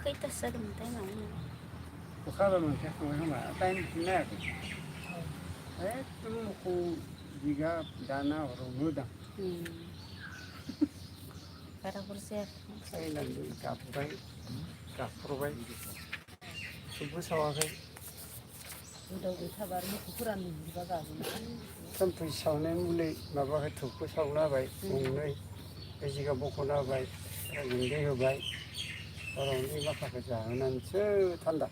खैथासो जादोंमोनथाय मामोन अखाबा मोनखांबाय खोमा टाइमखौनो नायाखै एकदम मोसौ बिगा दाना हरावनो दां बारा बुरजा जायाखै सायनानै गाबबाय गाबख्रबाय सुबबो सावाखै उदावबाय थाबा आरो मोसौफोरा नुहुरबा गाबोना थाम्फै सावनाय मुलि माबाखौ धुपखौ सावना होबाय गंनै बे जिगाब बख'ना होबाय गुन्दै होबाय हरावनो माखाखौ जाहोनानैसो थान्दा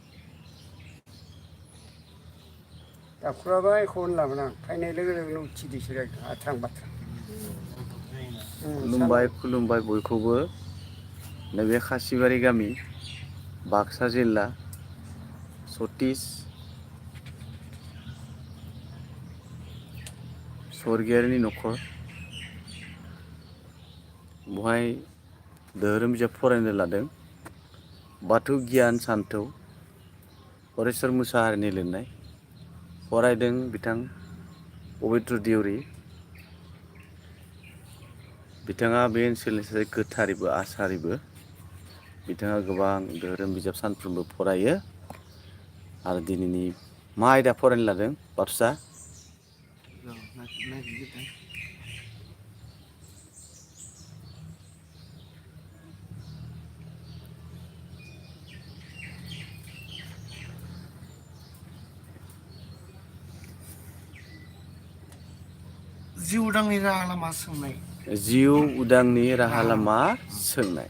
गाबख्राबाय खौनो लाबोना आं फैनाय लोगो लोगोनो उथिदिसो आथ्रां बाथ्रां खुलुमबाय बयखौबो नैबे खासिबारि गामि बाक्सा जिल्ला सतीश स्वर्गियारिनि न'खर बहाय धोरोम बिजाब फरायनो लादों बाथौ गियान सान्थौ हरेस्वर मुसाहारिनि लिरनाय फरायदों बिथां पबित्र दिउरि बिथाङा बे ओनसोलनि सासे गोथारिबो आसारिबो बिथाङा गोबां धोरोम बिजाब सानफ्रोमबो फरायो आरो दिनैनि मा आयदा फरायनो लादों बाथौसा जिउ उदांनि राहा लामा सोंनाय जिउ उदांनि राहा लामा सोंनाय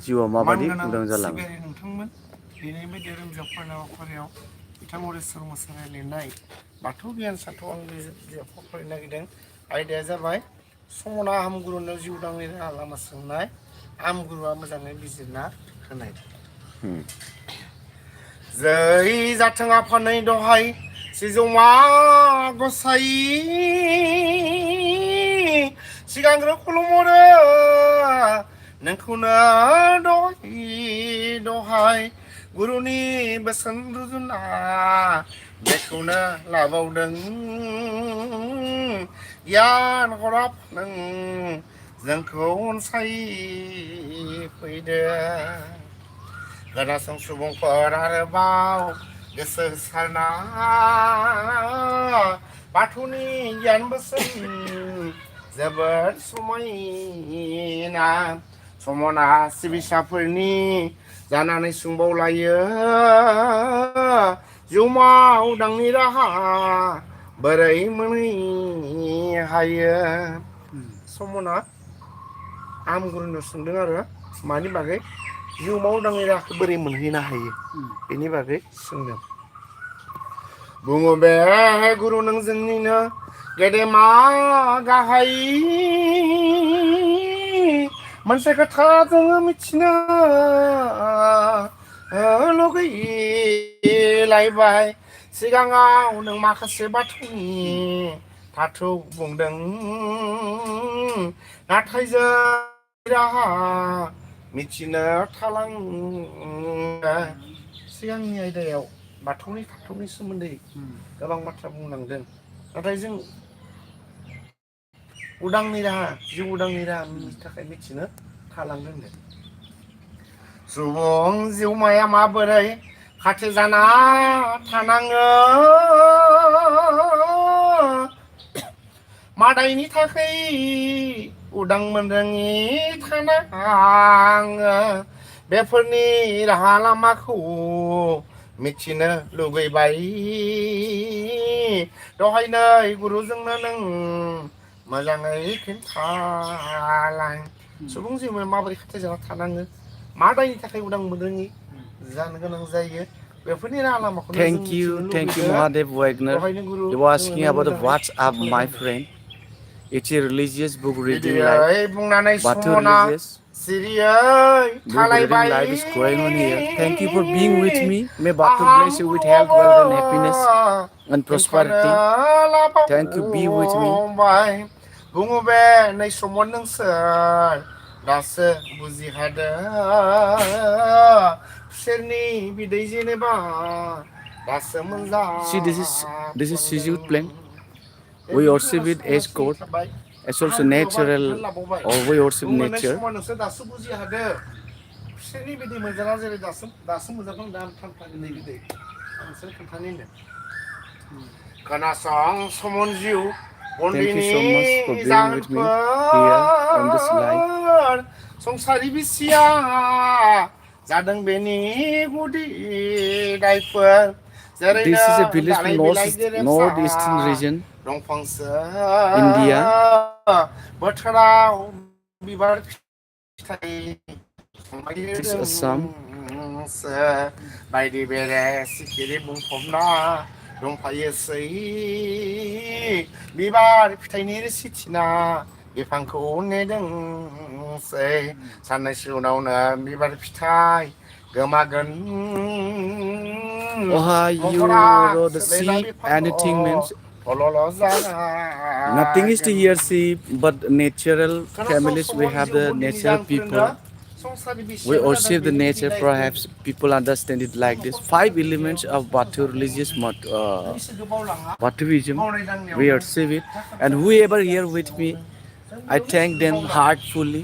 जिउआ माबायदि उदां जालाङो सिबियारि नोंथांमोन दिनै बे धोरोम बिजाब फरायनाय हाबाफारियाव बिथां हरेस्वर मोसाहारि लिरनाय बाथौ गियान सान्थौ आं बिजाबखौ फरायनो नागिरदों आयदाया जाबाय समना हामगुरुनो जिउ उदांनि राहा लामा सोंनाय हामगुरुआ मोजाङै बिजिरना होनाय जै जाथों आफानै दहाय सिजौमा गसाइ सिगांग्रो खुलुमहरो नोंखौनो दहाय गुरुनि बोसोन रुजुना बेखौनो लाबावदों गियान हराब नों जोंखौ अनसायफैदो खोनासं सुबुंफोर आरोबाव गोसो होसारना बाथौनि गियान बोसोन जोबोद समायना समना सिबिसाफोरनि जानानै सुंबावलायो जिउमा उदांनि राहा बोरै मोनै हायो समना हामगुरुनो सोंदों आरो मानि बागै जिउमा उदांनि राहाखौ बोरै मोनहैनो हायो बेनि बागै सोंदों बुङो बे गुरु नों जोंनिनो गेदेमा गाहाय मोनसे खोथा जोङो मिथिनो लुगैलायबाय सिगाङाव नों माखासे बाथौनि बाथौ बुंदों नाथाय जों राहा मिथिनो थालांबाय सिगांनि आयदायाव बाथौनि थाथौनि सोमोन्दै गोबां बाथ्रा बुंलांदों नाथाय जों उदांनि राहा जिउ उदांनि राहानि थाखाय मिथिनो थालांदों सुबुं जिउमाया माबोरै खाथि जाना थानाङो मादायनि थाखाय उदां मोनरोङि थानाङो बेफोरनि राहा लामाखौ मिथिनो लुगैबाय दहायनो गुरुजोंनो नों मोजाङै खिन्थालाय सुबुं जिउमाया माबोरै खाथि जाना थानाङो मा दायनि थाखाय उदां मोनरोङि जानो गोनां जायो बेफोरनि राहा लामाखौ Thank you Mahadev Wagner. You were asking about the WhatsApp, my friend. It's a religious book reading live. Batu religious book reading live is going on here. Thank you for being with me. May Batu bless you with health, wealth and happiness and prosperity. Thank you, be with me. बुङो बे नै summons नोंसोर दासो बुजिहादों खुसेरनि बिदै जेनेबा दासो मोनजा See, this is Sijude playing. We worship with age code. It's also natural, or we worship nature. बिसोरनि बिदि मोजाङा जेरै दासो मोजां दं दा थांफानि बिदै आं नोंसोर खोन्थानो होनदों खोनासं समन जिउ Thank you उन्दैनि so much for being with me here on this live. जाहोनफोर संसारि बिसिया जादों बेनि गुदि दायफोर This जेरैनो is a village from दालाय बिलाइ गेरेमसा northeastern region, दंफांसो India. बोथोराव बिबार फिथाइ This is Assam. बायदि बेरे सिखिरि बुंफबना दंफायोसै बिबार फिथाइनि सिथिना बिफांखौ नेदोंसै साननैसो उनावनो बिबार फिथाइ गोमागोन You wrote the sheep, anything means nothing is to hear sheep, but natural families, we have the natural people. We worship the nature, perhaps people understand it like this. 5 elements of Batu religious Batuism, we worship it. And whoever here with me, I thank them heartfully.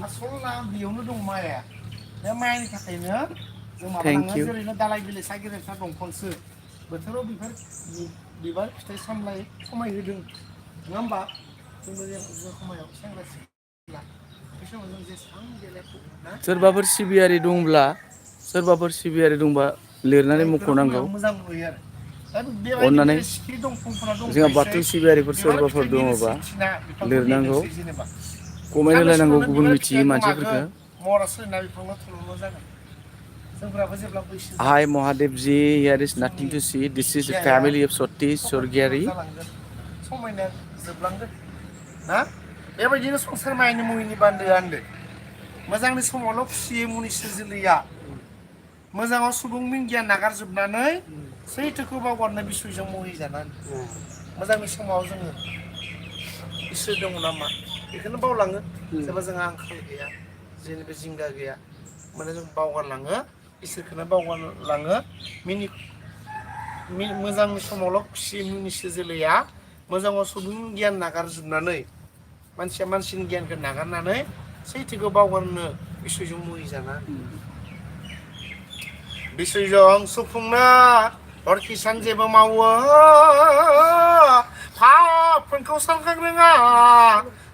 Thank you. बोथोराव बिबार फिथाइ सामलाय समाय होदों नङा होमबा जोंबो समायाव सेंग्रा सिख्ला बे समाव जों जेसेबां गेलेफु ना सोरबाफोर सिबियारि दंबा लिरनानै मख'नांगौ मोजां नुयो आरो दा अननानै बेबायदि सिखिरि दंफांफोरा जोंहा बाथौ सिबियारिफोर सोरबाफोर दङबा लिरनांगौ कमेन्ट होलायनांगौ गुबुन मिथियै मानसिफोरखौ महरा सोलिना बिफांना थुलुंगा जागोन जोंफोराबो जेब्ला बैसो Hi Mahadev ji, here is nothing to see. This is a family of Satish Sorgiari. समायना जोबलांगोन ना बेबायदिनो संसार मायनि मुहिनि बान्दोआ होनदो मोजांनि समावल' खुसियै मुनि सोरजिलैया मोजाङाव सुबुं गियान नागारजोबनानै सैथोखौ बावगारनो बिसयजों मुहि जानानै मोजांनि समाव जोङो इसोर दङ नामा बेखौनो बावलाङो जेब्ला जोंहा आंखाल गैया जेनिबो जिंगा गैया माने जों बावगारलाङो इसोरखौनो बावगारलाङो मोजांनि समावल' खुसि मुनि सोरजिलैया मोजाङाव सुबुं गियान नागारजोबनानै मानसिया मानसिनि गियानखौ नागारनानै सैथोखौ बावगारनो बिसयजों मुहि जाना बिसयजों सुफुंनो हरखि सान जेबो मावो पापफोरखौ सानखां रोङा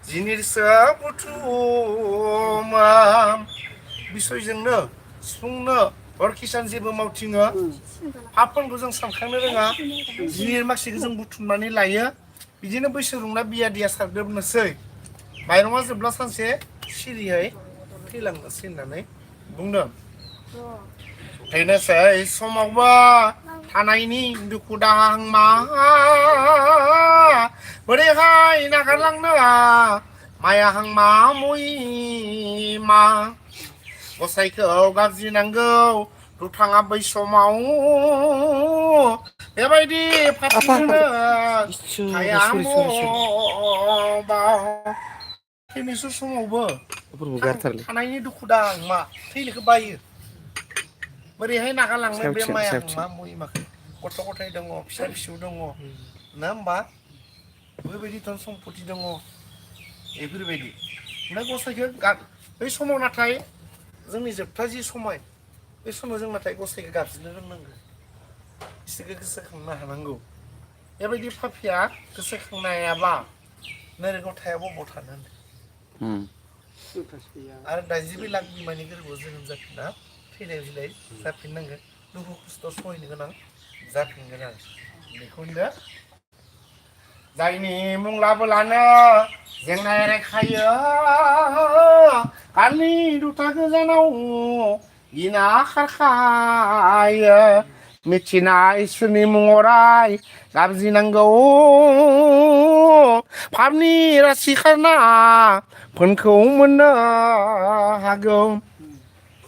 जिनिसो बुथुमो बिसयजोंनो सुफुंनो हरखि सान जेबो मावथिङो पापफोरखौ जों सानखांनो रोङा जिनिर माखासेखौ जों बुथुमनानै लायो बिदिनो बैसो रुंना बिया दिया सारदोबनोसै माइरङा जोबब्ला सानसे सिरियै थैलांनोसै होननानै बुंदों थैनोसै समावबो थानायनि दुखु दाहां मा बोरैहाय नागारलांनो मायाहां मा मुहिमा गसाइखौ गाबज्रिनांगौ दुथाङा बै समाव बेबायदि फाथिनो हाया थैनोसै समावबो थानायनि दुखु दाहां मा थैनोखौ बायो बोरैहाय नागारलांनो बे माया मा मुहिमाखौ गथ' गथाय दङ फिसा फिसौ दङ ना होमबा बेबायदि धन सम्पति दङ बेफोरबायदि ओमफ्राय गसाइखौ बै समाव नाथाय जोंनि जोबथा जि समाय बे समाव जों नाथाय गसाइखौ गाबज्रिनो रोंनांगौ इसोरखौ गोसोखांनो हानांगौ बेबायदि पापिया गोसोखांनो हायाबा नोरैनो थाया बबाव थानो आरो 80 लाख बिमानि गोरबोआव जोनोम जाफिनना थैनाय बिलाइ जाफिननांगोन दुखु खस्थ' सहायनो गोनां जाफिनगोन आरो बेखौ होनदो जायनि मुं लाबोलानो जेंना एरायखायो आंनि दुथा गोजानाव गिना खारखायो मिथिना इसोरनि मुं अराय गाबज्रिनांगौ पापनि राशि खारना फोनखौ मोननो हागौ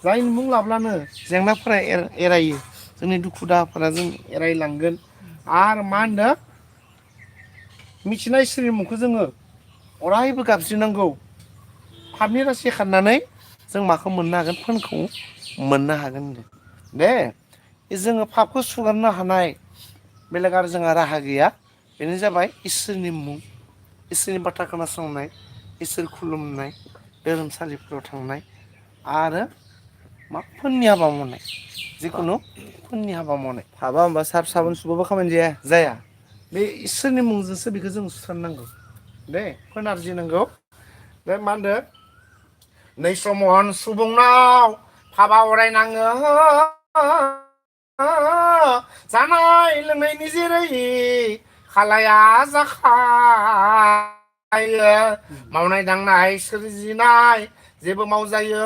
जायनि मुं लाब्लानो जेंनाफोरा एरायो जोंनि दुखु दाहाफोरा जों एरायलांगोन आरो मा होनदों मिथिनाय इसोरनि मुंखौ जोङो अरायबो गाबज्रिनांगौ पापनि राशि खारनानै जों माखौ मोननो हागोन फोनखौ मोननो हागोन दे जोङो पापखौ सुगारनो हानाय बेलेग आरो जोंहा राहा गैया बेनो जाबाय इसोरनि मुं इसोरनि बाथ्रा खोनासंनाय इसोर खुलुमनाय धोरोमसालिफोराव थांनाय आरो मा फोननि हाबा मावनाय जिखुनु फोननि हाबा मावनाय फाबा होमबा सार्फ साबोन सुबाबो खामानि जाया बे इसोरनि मुंजोंसो बेखौ जों सुस्रांनांगौ दे फोनारजिनांगौ बे मा होनदों नै समन सुबुंनाव हाबा अरायनाङो जानाय लोंनायनि जेरै खालाया जाखायो मावनाय दांनाय सोरजिनाय जेबो मावजायो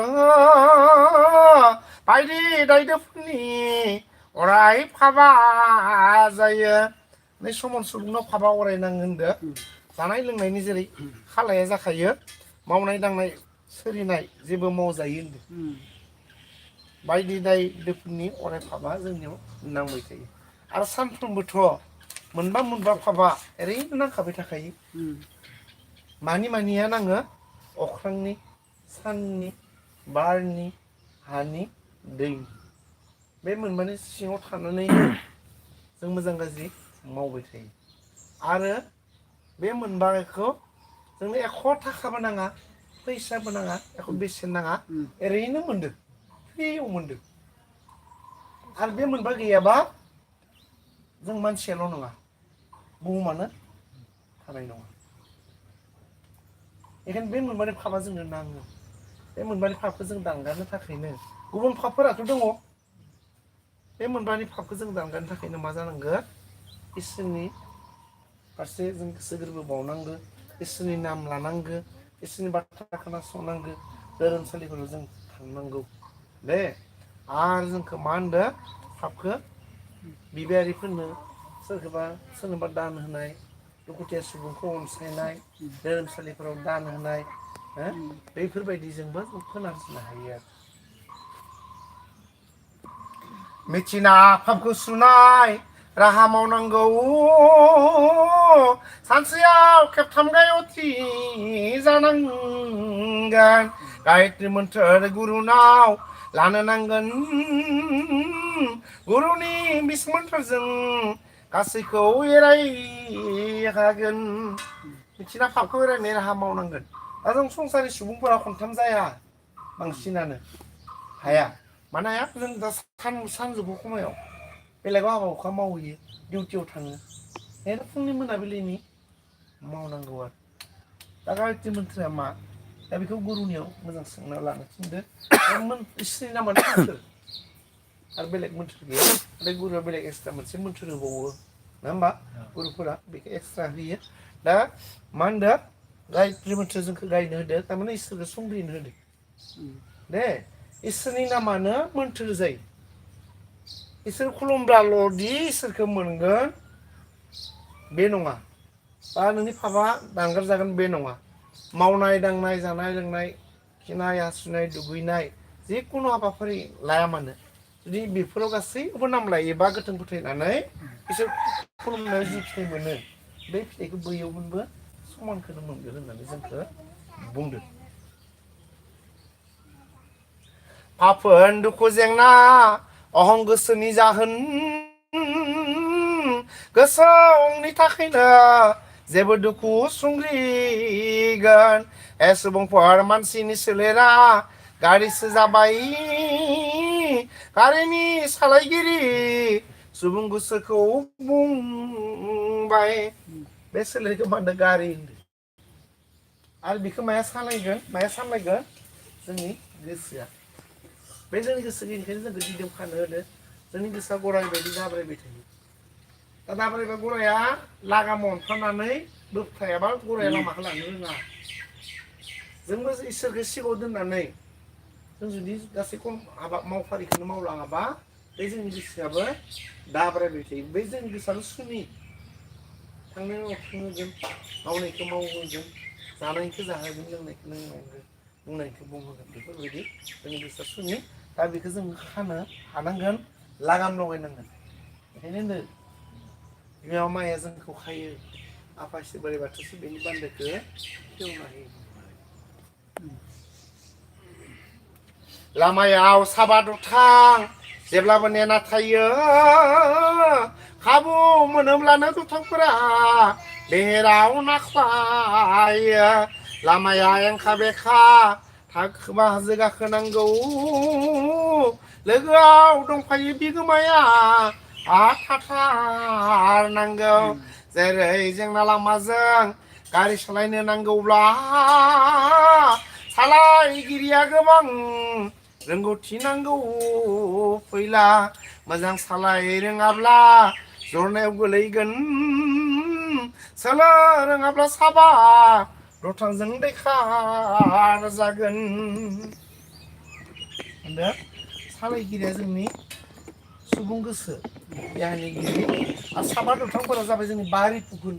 बायदि दायदोफोरनि अराय फाबा जायो नै समन सुबुंनाव फाबा अरायनाङो होनदो जानाय लोंनायनि जेरै खालाया जाखायो मावनाय दांनाय सोलिनाय जेबो मावजायो होनदो बायदि दायदोफोरनि अराय फाबा जोंनियाव नांबाय थायो आरो सानफ्रोमबोथ' मोनबा फाबा ओरैनो नांखाबाय थाखायो मानिया नाङो अख्रांनि साननि बारनि हानि दैनि बे मोनबानि सिङाव थानानै जों मोजां गाज्रि मावबाय थायो आरो बे मोनबाखौ जोंनो एख' थाखाबो नाङा फैसाबो नाङा एख' बेसेन नाङा ओरैनो मोनदों फ्रियाव मोनदों आरो बे मोनबा गैयाबा जों मानसियाल' नङा बुहुमानो थानाय नङा बेखायनो बे मोनबानि फाबा जोंनो नाङो बे मोनबानि फाबखौ जों दानगारनो थाखायनो गुबुन फाबफोराथ' दङ बे मोनबानि फाबखौ जों दानगारनो थाखायनो मा जानांगोन इसोरनि फारसे जों गोसो गोरबो बावनांगो इसोरनि नाम लानांगो इसोरनि बाथ्रा खोनासंनांगो धोरोमसालिफोराव जों थांनांगौ दे आरो जोंखौ मा होनदों फाबखौ बिबायारिफोरनो सोरनोबा दान होनाय दुखुथिया सुबुंखौ अनसायनाय धोरोमसालिफोराव दान होनाय बेफोरबायदिजोंबो जों फोनारजिनो हायो आरो मिथिना फाबखौ सुनाय राहा मावनांगौ सानसेयाव खेबथाम गायत्री जानांगोन गायत्री मोन्थोर गुरुनाव लानो नांगोन गुरुनि बिस मोन्थोरजों गासैखौ एरायहागोन मिथिना फाबखौ एरायनाय राहा मावनांगोन दा जों संसारनि सुबुंफोरा खनथाम जाया बांसिनानो हाया मानो हाया जों दा सानजौफु समायाव बेलेगाव हाबा हुखा मावहैयो डिउटियाव थाङो बेनो फुंनि मोनाबिलिनि मावनांगौ आरो दा गायत्री मोन्थोरा मा दा बेखौ गुरुनियाव मोजां सोंना लानो थिनदो इसोरनि नामानो मोन्थोर आरो बेलेग मोन्थोर गैया बे गुरुआ बेलेग एक्सट्रा मोनसे मोन्थोर होबावो नङा होमबा गुरुफोरा बेखौ एक्सट्रा होयो दा मा होनदों गायत्री मोन्थोर जोंखौ गायनो होदो थारमाने इसोरखौ संग्रिनो होदो दे इसोरनि नामानो मोन्थोर जायो इसोर खुलुमब्लाल'दि इसोरखौ मोनगोन बे नङा बा नोंनि फाबा दानगार जागोन बे नङा मावनाय दांनाय जानाय लोंनाय खिनाय हासुनाय दुगैनाय जिखुनु हाबाफारि लाया मानो जुदि बेफोराव गासैखौबो नाम लायोबा गोथों फोथायनानै इसोर खुलुमनायाव जि फिथाइ मोनो बे फिथाइखौ बैयावबो समानखौनो मोनगोन होननानै जोंखौ बुंदों आफोन दुखु जेंना अहं गोसोनि जाहोन गोसोनि थाखायनो जेबो दुखु सुंग्रिगोन ए सुबुंफोर मानसिनि सोलेरा गारिसो जाबाय गारिनि सालायगिरि सुबुं गोसोखौ बुंबाय बे सोलेरखौ मा होनदों गारि होनदों आरो बेखौ माया सालायगोन जोंनि गोसोआ बे जोंनि गोसो गैयिखायनो जोंखौ दिदोम खानो होदो जोंनि गोसोआ गराय बायदि दाब्रायबाय थायो दा दाब्रायबा गराया लागाम हमथानानै बोबथायाबा गराया लामाखौ लानो रोङा जोंबो इसोरखौ सिगाङाव दोननानै जों जुदि गासैखौ हाबा मावफारिखौनो मावलाङाबा बे जोंनि गोसोआबो दाब्रायबाय थायो बे जोंनि गोसोआनो सुनि थांनायाव थांहोगोन मावनायखौ मावहोगोन जानायखौ जाहोगोन लोंनायखौ लोंहोगोन बुंनायखौ बुंहोगोन बेफोरबायदि जोंनि गोसोआ सुनि दा बेखौ जों खानो हानांगोन लागाम लगायनांगोन बेखायनो बिमा माया जोंखौ खायो आफा इसोर बोराइ बाथौसो बेनि बान्दोखौ खेवना होयो लामायाव साबा दुथां जेब्लाबो नेना थायो खाबु मोनोब्लानो दुथांफोरा बेहेराव नाख्लायो लामाया एंखा बेखा थाखोबा हाजो गाखोनांगौ लोगोआव दंफायो बिगोमाया थाथारनांगौ जेरै जोंना लामाजों गारि सालायनो नांगौब्ला सालायगिरिया गोबां रोंगौथि नांगौ फैला मोजां सालाय रोङाब्ला जरनायाव गोलैगोन सोलो रोङाब्ला साबा दथांजों दैखार जागोन सालायगिरिया जोंनि सुबुं गोसो देहानिगिरि आरो साबा दुथांफोरा जाबाय जोंनि बारिफुखुन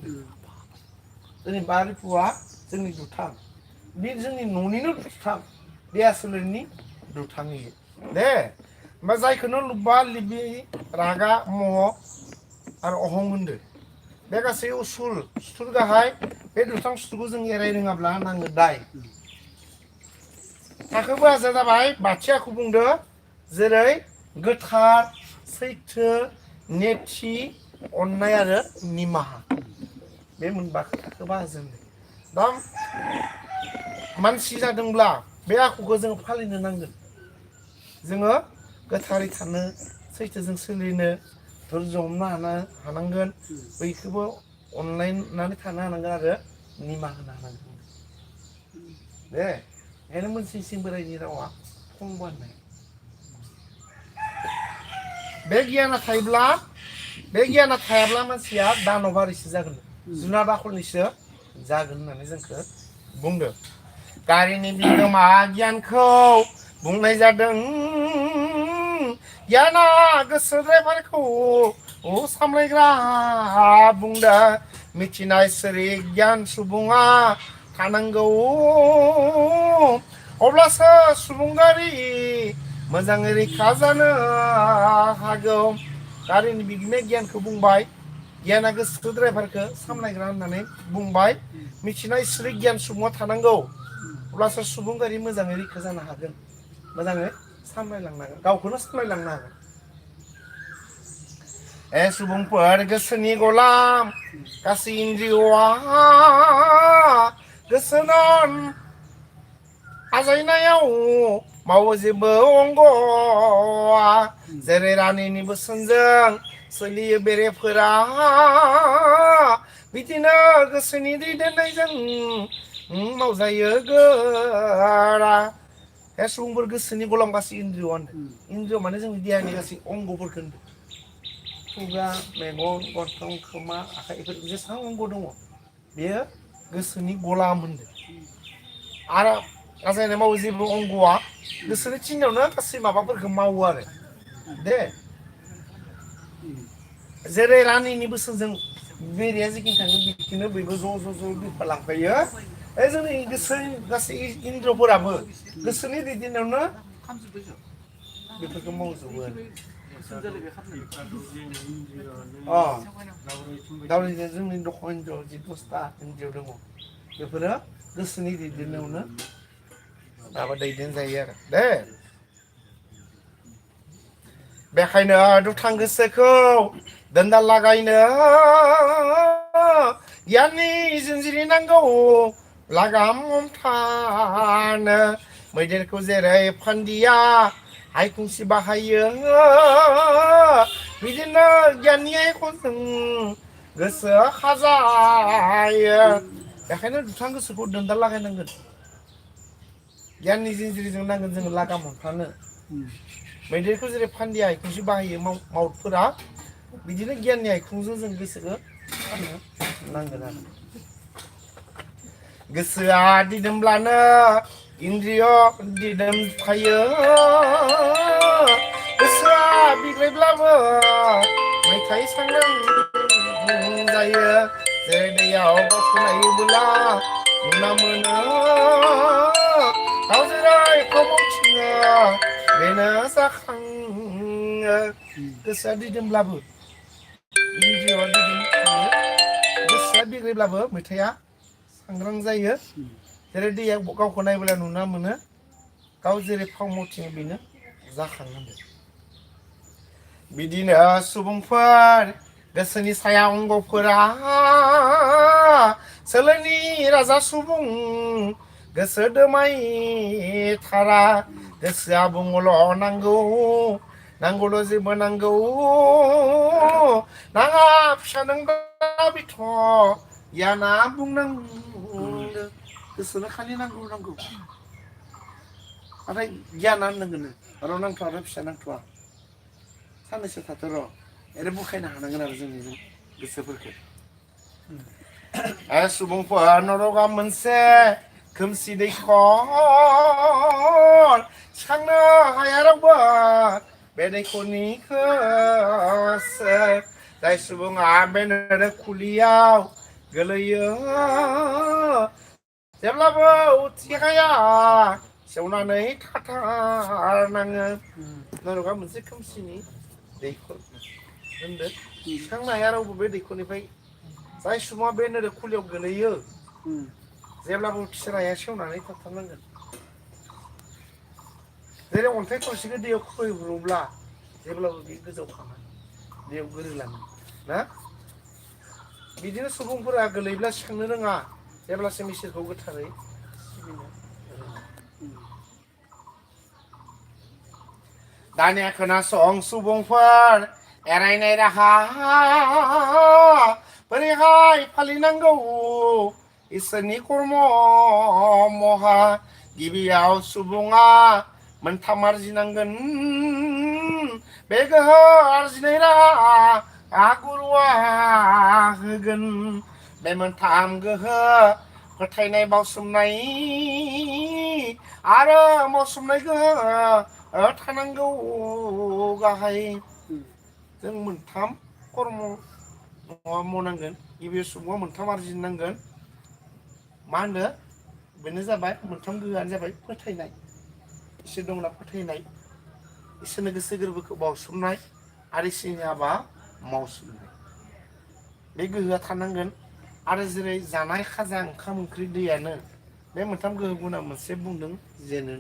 जोंनि बारिफुआ जोंनि दुथां बे जोंनि न'निनो दुथां देहा सोलेरनि दुथांनि दे ओमफ्राय जायखौनो लुबा लिबि रागा मोह आरो अहं होनदो बे गासै उसुल सुथुर गाहाय बे दुथां सुथुरखौ जों एराय रोङाब्ला नाङो दाय थाखो बाहागोआ जाबाय बाथि आखु बुंदो जेरै गोथार सैथो नेथि अननाय आरो निमाहा बे मोनबा थाखो बाहागोजों दा मानसि जादोंब्ला बे आखुखौ जों फालिनो नांगोन जोङो गोथारै थानो सैथोजों सोलिनो धैर्य हमनो हानांगोन बयखौबो अनलायनानै थानो हानांगोन आरो निमाहा होनो हानांगोन दे बेनो मोनसे इसिं बोराइनि रावा फंबाय बे गियाना थायाब्ला मानसिया दानबारिसो जागोन जुनाद आखलनिसो जागोन होननानै जोंखौ बुंदों गारिनि बिगोमा गियानखौ बुंनाय जादों गियाना गोसो ड्राइभारखौ सामलायग्रा बुंदों मिथिनाय सोरि गियान सुबुङा थानांगौ अब्लासो सुबुं गारि मोजाङै रैखा जानो हागौ गारिनि बिगोमाया गियानखौ बुंबाय गियाना गोसो ड्राइभारखौ सामलायग्रा होननानै बुंबाय मिथिनाय सोरि गियान सुबुङा थानांगौ अब्लासो सुबुं गारि मोजाङै रैखा जानो हागोन मोजाङै सामलायलांनो हागोन गावखौनो सामलायलांनो हागोन सुबुंफोर गोसोनि गलाम गासै इन्द्रियआ गोसोनान आजायनायाव मावो जेबो अंगआ जेरै रानिनि बोसोनजों सोलियो बेरेफोरा बिदिनो गोसोनि दैदेननायजों मावजायो गोरा सुबुंफोर गोसोनि गलाम गासै इन्द्रिय इन्द्रिय माने जोंनि देहानि गासै अंगफोरखौ होनदों खुगा मेगन गन्थं खोमा आखाइ बेफोर जेसेबां अंग दङ बेयो गोसोनि गलाम होनदों आरो आजायनाय मावो जेबो अंगआ गोसोनि थिननायावनो गासै माबाफोरखौ मावो आरो दे जेरै रानिनि बोसोनजों बेरेया जेखिनि थाङो बिदिनो बयबो ज' बिरफालांफायो जोंनि गोसो गासै इन्द्रफोराबो गोसोनि दैदेननायावनो बेफोरखौ मावजोबो दावरिजों जोंनि दख इन्द्र जि दसथा इन्द्रिय दङ बेफोरो गोसोनि दैदेननायावनो माबा दैदेनजायो आरो दे बेखायनो दुथां गोसोखौ दोनदाल लागायनो गियाननि जिनजिरि नांगौ लागाम हमथानो मैदेरखौ जेरै फान्दिया हायखुंसि बाहायो बिदिनो गियाननि आइखनजों गोसो खाजायो बेखायनो दुथां गोसोखौ दोनदाल लागायनांगोन गियाननि जिनजिरिजों नांगोन जोङो लागाम हमथानो मैदेरखौ जेरै फान्दी आइखुंसि बाहायो माउतफोरा बिदिनो गियाननि आइखुंजों जों गोसोखौ फाननो नांगोन आरो गोसोआ दिदोमब्लानो इन्द्रिय दिदोम थायो गोसोआ बिग्रायब्लाबो मेथाइ सांग्रां जायो जेरै दैयाव गावखौ नायोब्ला नुना मोनो गाव जेरै खबथिङो बेनो जाखाङो गोसोआ दिदोमब्लाबो इन्द्रियआ दिदोम थायो गोसोआ बिग्रायब्लाबो मेथाइआ सांग्रां जायो जेरै दैया गावखौ नायब्ला नुना मोनो गाव जेरै फाव मावथिङो बेनो जाखाङो बिदिनो सुबुंफोर गोसोनि साया अंगफोरा सोलोनि राजा सुबुं गोसो दोमाय थारा गोसोआ बुङोल' नांगौ नांगौल' जेबो नांगौ नाङा फिसा नोंदा बिथ' गियाना बुंनांगौ गोसोनो खालि नांगौ नाथाय गियाना होननांगोन र' नांथ'आ र' फिसा नांथ'आ साननैसो थाथ' र' ओरै बुखायनो हानांगोन आरो जोंनि गोसोफोरखौ सुबुंफोर नरगा मोनसे खोमसि दैखर सिखांनो हाया रावबो बे दैखरनिखौ जाय सुबुङा बे नोरो खुलियाव गोलैयो जेब्लाबो उथिखाया सेवनानै थाथारनाङो नरगा मोनसे खोमसिनि दैखर होनदो सिखांनो हाया रावबो बे दैखरनिफ्राय जाय सुबुङा बे नोरो खुलियाव गोलैयो जेब्लाबो उथिसाराया सेवनानै थाथारनांगोन जेरै अन्थाइ थरसेखौ दैयाव खोख्लैहरोब्ला जेब्लाबो बे गोजावखाङा दैयाव गोरोलाङो ना बिदिनो सुबुंफोरा गोलैब्ला सिखांनो रोङा जेब्लासिम इसोरखौ गोथारै सिबिनो रोङा दानिया खोनासं सुबुंफोर एरायनाय राहा बोरैहाय फालिनांगौ इसोरनि कर्म महा गिबियाव सुबुङा मोनथाम आरजिनांगोन बे गोहो आरजिनाय राहा गुरुआ होगोन बे मोनथाम गोहो फोथायनाय बावसोमनाय आरो मावसोमनाय गोहो थानांगौ गाहाय जों मोनथाम कर्म मावनांगोन गिबियाव सुबुङा मोनथाम आरजिनांगोन मा होनो बेनो जाबाय मोनथाम गोहोआनो जाबाय फोथायनाय इसोर दंना फोथायनाय इसोरनो गोसो गोरबोखौ बावसोमनाय आरो इसोरनि हाबा मावसोमनाय बे गोहोआ थानांगोन आरो जेरै जानाय खाजा ओंखाम ओंख्रि दैयानो बे मोनथाम गोहो गुना मोनसे बुंदों जेनो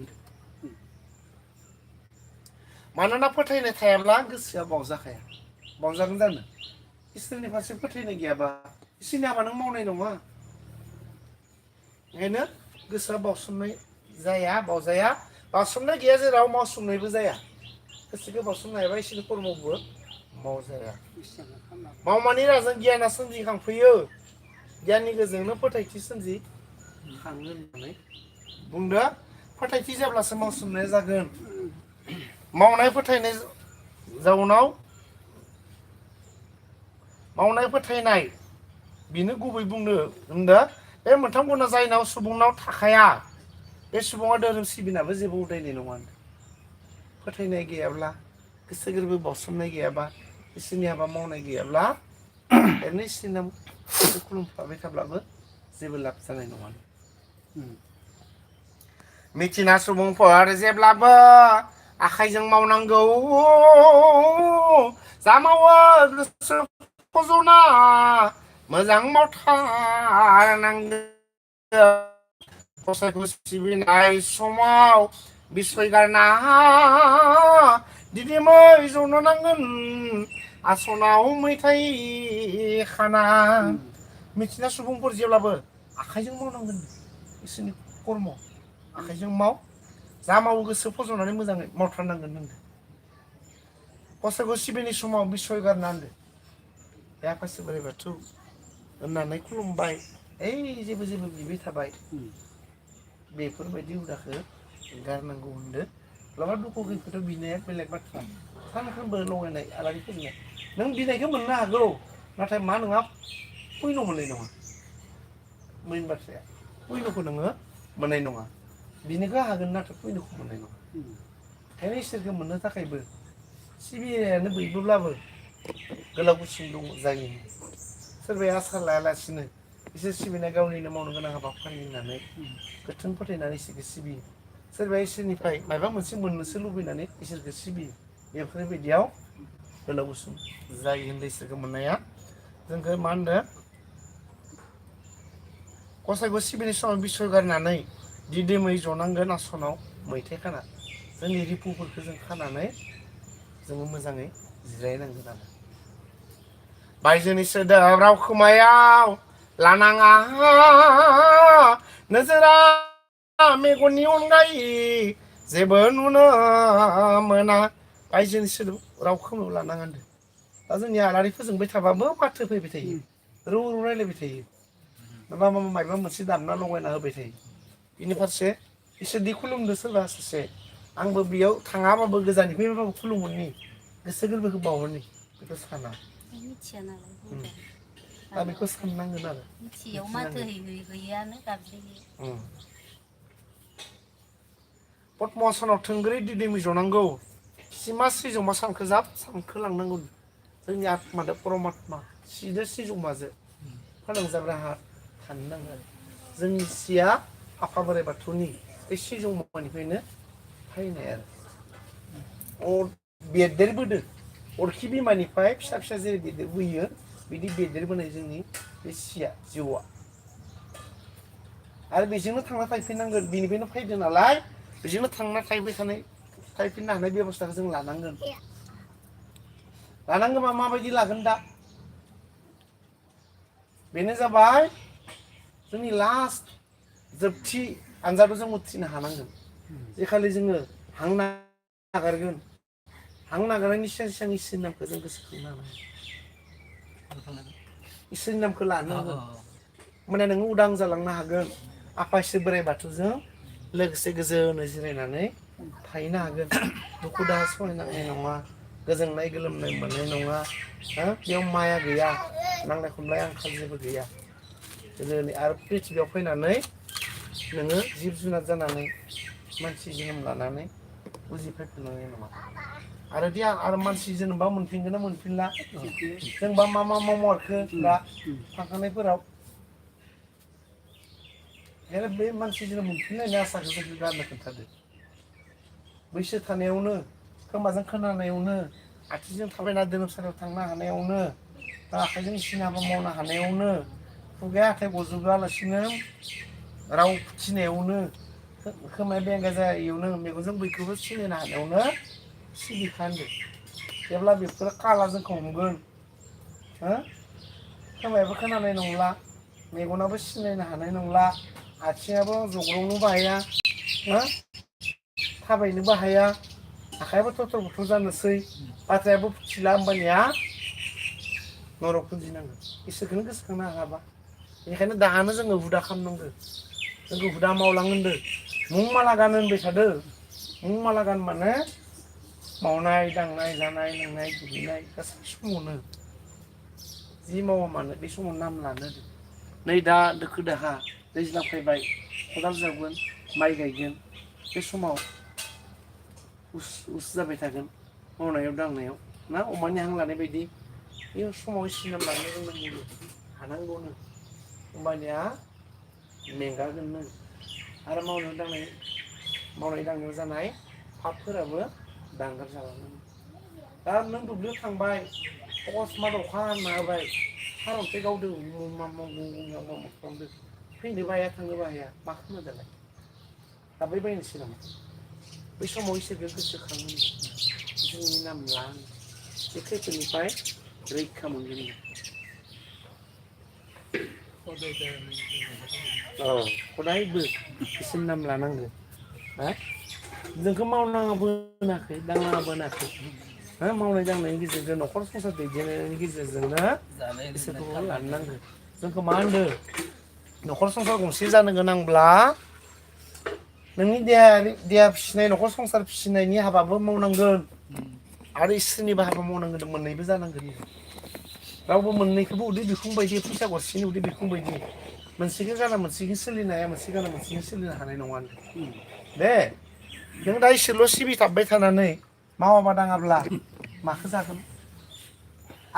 मानोना फोथायनाय थायाब्ला गोसोआ बावजाखाया बावजागोन जानो इसोरनि फारसे फोथायनाय गैयाबा इसोरनि हाबा नों मावनाय नङा ओंखायनो गोसोआ बावसोमनाय जाया बावजाया बावसोमनाय गैया जेराव मावसोमनायबो जाया गोसोखौ बावसोमनो हायाबा इसोरनि कर्मबो मावजाया मावमानि राजों गियाना सोमजिखांफैयो गियाननि गेजेरजोंनो फोथायथि सोमजिखाङो होननानै बुंदो फोथायथि जाब्लासो मावसोमनाया जागोन मावनाय फोथायनाय जाउनाव मावनाय फोथायनाय बेनो गुबै बुंनो होनदो बे मोनथाम गुना जायनाव सुबुंनाव थाखाया बे सुबुङा धोरोम सिबिनाबो जेबो उदायनाय नङा फोथायनाय गैयाब्ला गोसो गोरबो बावसोमनाय गैयाबा इसोरनि हाबा मावनाय गैयाब्ला ओरैनो इसोरनि नाम खुलुमफ्लाबाय थाब्लाबो जेबो लाब जानाय नङा मिथिना सुबुंफोर जेब्लाबो आखाइजों मावनांगौ जा मावो गोसो फजना मोजां मावथारनांगौ गसाइखौ सिबिनाय समाव बिसय गारना दिदिमै जनो नांगोन आसनाव मैथाय खाना मिथिना सुबुंफोर जेब्लाबो आखाइजों मावनांगोन इसोरनि कर्म आखाइजों माव जा मावो गोसो फज'नानै मोजाङै मावथारनांगोन होनदो गसाइखौ सिबिनाय समाव बिसय गारना होनदो बे आफा बोराइ बाथौ होननानै खुलुमबाय ओइ जेबो बिबाय थाबाय बेफोरबायदि हुदाखौ गारनांगौ होनदो माब्लाबा दुखु खैफोदाव बिनाया बेलेग बाथ्रा सानफ्रोमबो लगायनाय आलारि फोजोंनाय नों बिनायखौ मोननो हागौ नाथाय मा नङा पुण्य मोननाय नङा मेन बाथ्राया पुण्यखौ नोङो मोननाय नङा बिनिखौ हागोन नाथाय पुण्यखौ मोननाय नङा ओंखायनो इसोरखौ मोननो थाखायबो सिबिनायानो बयबोब्लाबो गोलाव गुसुं दं जायो सोरबाया आसा लायालासिनो इसोर सिबिनाय गावनिनो मावनो गोनां हाबाफारि होननानै गोथों फोथायनानै इसोरखौ सिबियो सोरबाया इसोरनिफ्राय माबा मोनसे मोननोसो लुबैनानै इसोरखौ सिबियो बेफोरबायदियाव गोलाव गुसुं जायो होनदों इसोरखौ मोननाया जोंखौ मा होनदों गसाइखौ सिबिनाय समाव बिसय गारनानै दिदोमै जनांगोन आसनाव मैथाय खाना जोंनि रिपुफोरखौ जों खानानै जोङो मोजाङै जिरायनांगोन आरो बायजोनि सोदोब राव खोमायाव लानाङा नोजोरा मेगननि अनगायै जेबो नुनो मोना बायजोनि सोदोब राव खोमायाव लानाङा होनदों दा जोंनि आलारि फोजोंबाय थाबाबो माथो फैबाय थायो रौ रौ रायलायबाय थायो माबा मोनसे दामना लगायना होबाय थायो बिनि फारसे इसोरदि खुलुमदो सोरबा सासे आंबो बेयाव थाङाबाबो गोजाननिफ्रायबाबो खुलुमोनि गोसो गोरबोखौ बावोनि बेखौ साना मिथिया नालाय दा बेखौ साननांगोन आरो मिथियाव माथो हैयानो गाबज्रियो पद्मासनाव थोंगोरै दिदोमै जनांगौ सिमा सिजौमा सानखो जाब सानखो लांनांगौ जोंनि आत्मादो परमात्मा सिदो सिजौमाजो फोनांजाब राहा थानो नांगौ आरो जोंनि सिया आफा बोराइ बाथौनि बे सिजौमानिफ्रायनो फैनाय आरो बेरदेरबोदो अरखि बिमानिफ्राय फिसा फिसा जेरै बेरदेरबोयो बिदि बेरदेरबोनाय जोंनि बे सिया जिउआ आरो बेजोंनो थांना थायफिननांगोन बिनिफ्रायनो फैदो नालाय बेजोंनो थांना थायफिननो हानाय बेबस्थाखौ जों लानांगोन लानांगोनबा माबायदि लागोन दा बेनो जाबाय जोंनि लास्ट जोबथि आनजादाव जों उथ्रिनो हानांगोन जेखालि जोङो हां नागारगोन हां नागारनायनि सिगां सिगां इसोरनि नामखौ जों गोसोखांनो हानांगोन इसोरनि नामखौ लानांगोन माने नोङो उदां जालांनो हागोन आफा इसोर बोराइ बाथौजों लोगोसे गोजोनै जिरायनानै थाहैनो हागोन दुखु दाहा सहायनांनाय नङा गोजोननाय गोलोमनाय मोननाय नङा बेयाव माया गैया नांलाय खमलाय आंखाल जेबो गैया गोजोनै आरो प्रिथिबियाव फैनानै नोङो जिब जुनार जानानै मानसि जोनोम लानानै उजिफैफिननांनाय नङा आरो मानसि जोनोमबा मोनफिनगोन ना मोनफिनला जोंबा मा मावमारखो दा थांखांनायफोराव बेखायनो बे मानसि जोनोम मोनफिननायनि आसाखौ जों गारनो खोन्थादो बैसो थानायावनो खोमाजों खोनानायावनो आथिंजों थाबायना धोरोमसालियाव थांनो हानायावनो आखाइजों इसिनि हाबा मावनो हानायावनो खुगाया हाथाय गजोबालासिनो राव फुथिनायावनो खोमाया बेंगा जायैयावनो मेगनजों बयखौबो सिनायनो हानायावनो सिबिखा होनदों जेब्ला बेफोरो काला जोंखौ हमगोन खोमायाबो खोनानाय नंला मेगनाबो सिनायनो हानाय नंला आथिङाबो जग्रंनोबो हाया थाबायनोबो हाया आखायाबो थथर बथर जानोसै बाथ्रायाबो फुथिला होमबानिया नरक फुजिनांगोन इसोरखौनो गोसोखांनो हायाबा बेनिखायनो दानो जोङो हुदा खालामनांगौ जोंखौ हुदा मावलां होनदों मुं माला गान होनबाय थादों मुं माला गान माने मावनाय दांनाय जानाय लोंनाय दुगैनाय गासै समावनो जि मावा मानो बे समाव नाम लानो नै दा दोखो दाहा दैज्लां फैबाय खदाल जावगोन माइ गायगोन बे समाव उस जाबाय थागोन मावनायाव दांनायाव ना अमानि हां लानाय बायदि बे समाव इसोरनि नाम लानो रोंनांगौ हानांगौनो होमबानिया मेंगागोननो आरो मावनाय दांनायाव जानाय पापफोराबो दानगार जालांगोन दा नों दुब्लियाव थांबाय अकस्मात अखा हाना होबाय सारन्थाइ गावदों खालामदों फैनोबो हाया थांनोबो हाया मा खालामनो दालाय गाबबायबायनोसै नामा बै समाव इसोरखौ गोसोखाङो जोंनि नाम ला बे खैफोदनिफ्राय रैखा मोनगोन खदायबो इसोरनि नाम लानांगौ जोंखौ मावनाङाबो होनाखै दांनाङाबो होनाखै मावनाय दांनायनि गेजेरजों न'खर संसार दैदेननायनि गेजेरजोंनो इसोरखौ लानो नांगौ जोंखौ मा होनदों न'खर संसार गंसे जानो गोनांब्ला नोंनि देहा फिसिनाय न'खर संसार फिसिनायनि हाबाबो मावनांगोन आरो इसोरनिबो हाबा मावनांगोन मोननैबो जानांगोन रावबो मोननैखौबो उदै बिखुं बायदि फैसा गरसेनि उदै बिखुं बायदि मोनसेखौ गाना मोनसेखौ सोलिनो हाया मोनसे गाना मोनसेखौ सोलिनो हानाय नङा दे नों दा इसोरल' सिबिथाबबाय थानानै मावाबा दाङाब्ला माखौ जागोन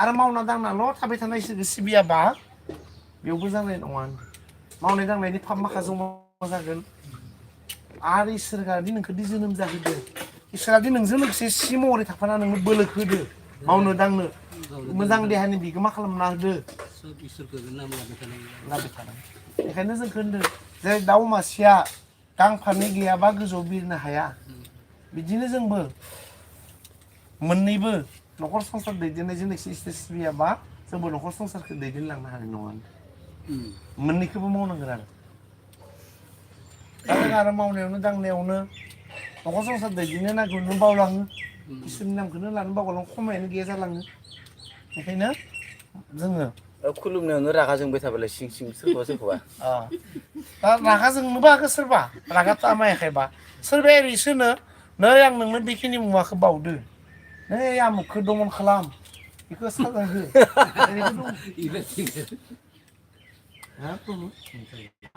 आरो मावना दांनाल' थाबाय थानाय इसोरखौ सिबियाबा बेयावबो जानाय नङा मावनाय दांनायनि फाब माखाजों मा जागोन आरो इसोरादि नोंखौदि जोनोम जाहोदो इसोरादि नोंजों लोगोसे सि महरै थाफाना नोंनो बोलोखौ होदो मावनो दांनो मोजां देहानि बिगोमा खालामना होदो लाबाय थानांगौ बेखायनो जोंखौ होनदों जे दाउ मासेया गां फारनै गैयाबा गोजौआव बिरनो हाया बिदिनो जोंबो मोननैबो न'खर संसार दैदेननायजों लोगोसे इसोर सिबियाबा जोंबो न'खर संसारखौ दैदेनलांनो हानाय नङा मोननैखौबो मावनांगोन आरो आरो मावनायावनो दांनायावनो न'खर संसार दैदेननो नागिरनो बावलाङो इसोरनि नामखौनो लानो बावलाङो खमायानो गैया जालाङो ओंखायनो जोङो खुलुमनायावनो रागा जोंबाय थाबालाय सिं सिं सोरखौबा दा रागा जोंनोबो हागौ सोरबा रागा तामायाखैबा सोरबाया ओरैसोनो नै आं नोंनो बेखिनि मुवाखौ बावदो नै आमुखखौ दमन खालाम बेखौ साजा हो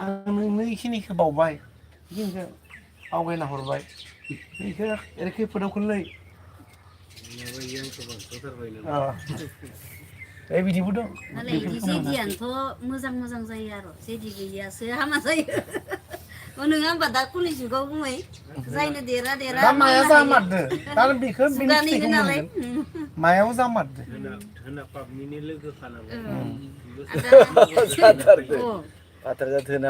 आं नोंनो बेखिनिखौ बावबाय बेखिनिखौ आवगायना हरबाय बेखौ ओरै खैफोदाव खोलै बिदिबो दं नालाय बिदि जेदियानोथ' मोजां जायो आरो जेदि गैयासो हामा जायो नोङा होमबा दा कलि जुगाव बुंबाय जायनो देरा दा माया जामारदो दा बेखौ बेनि फिथाइखौ मोनगोन मायाव जामारदो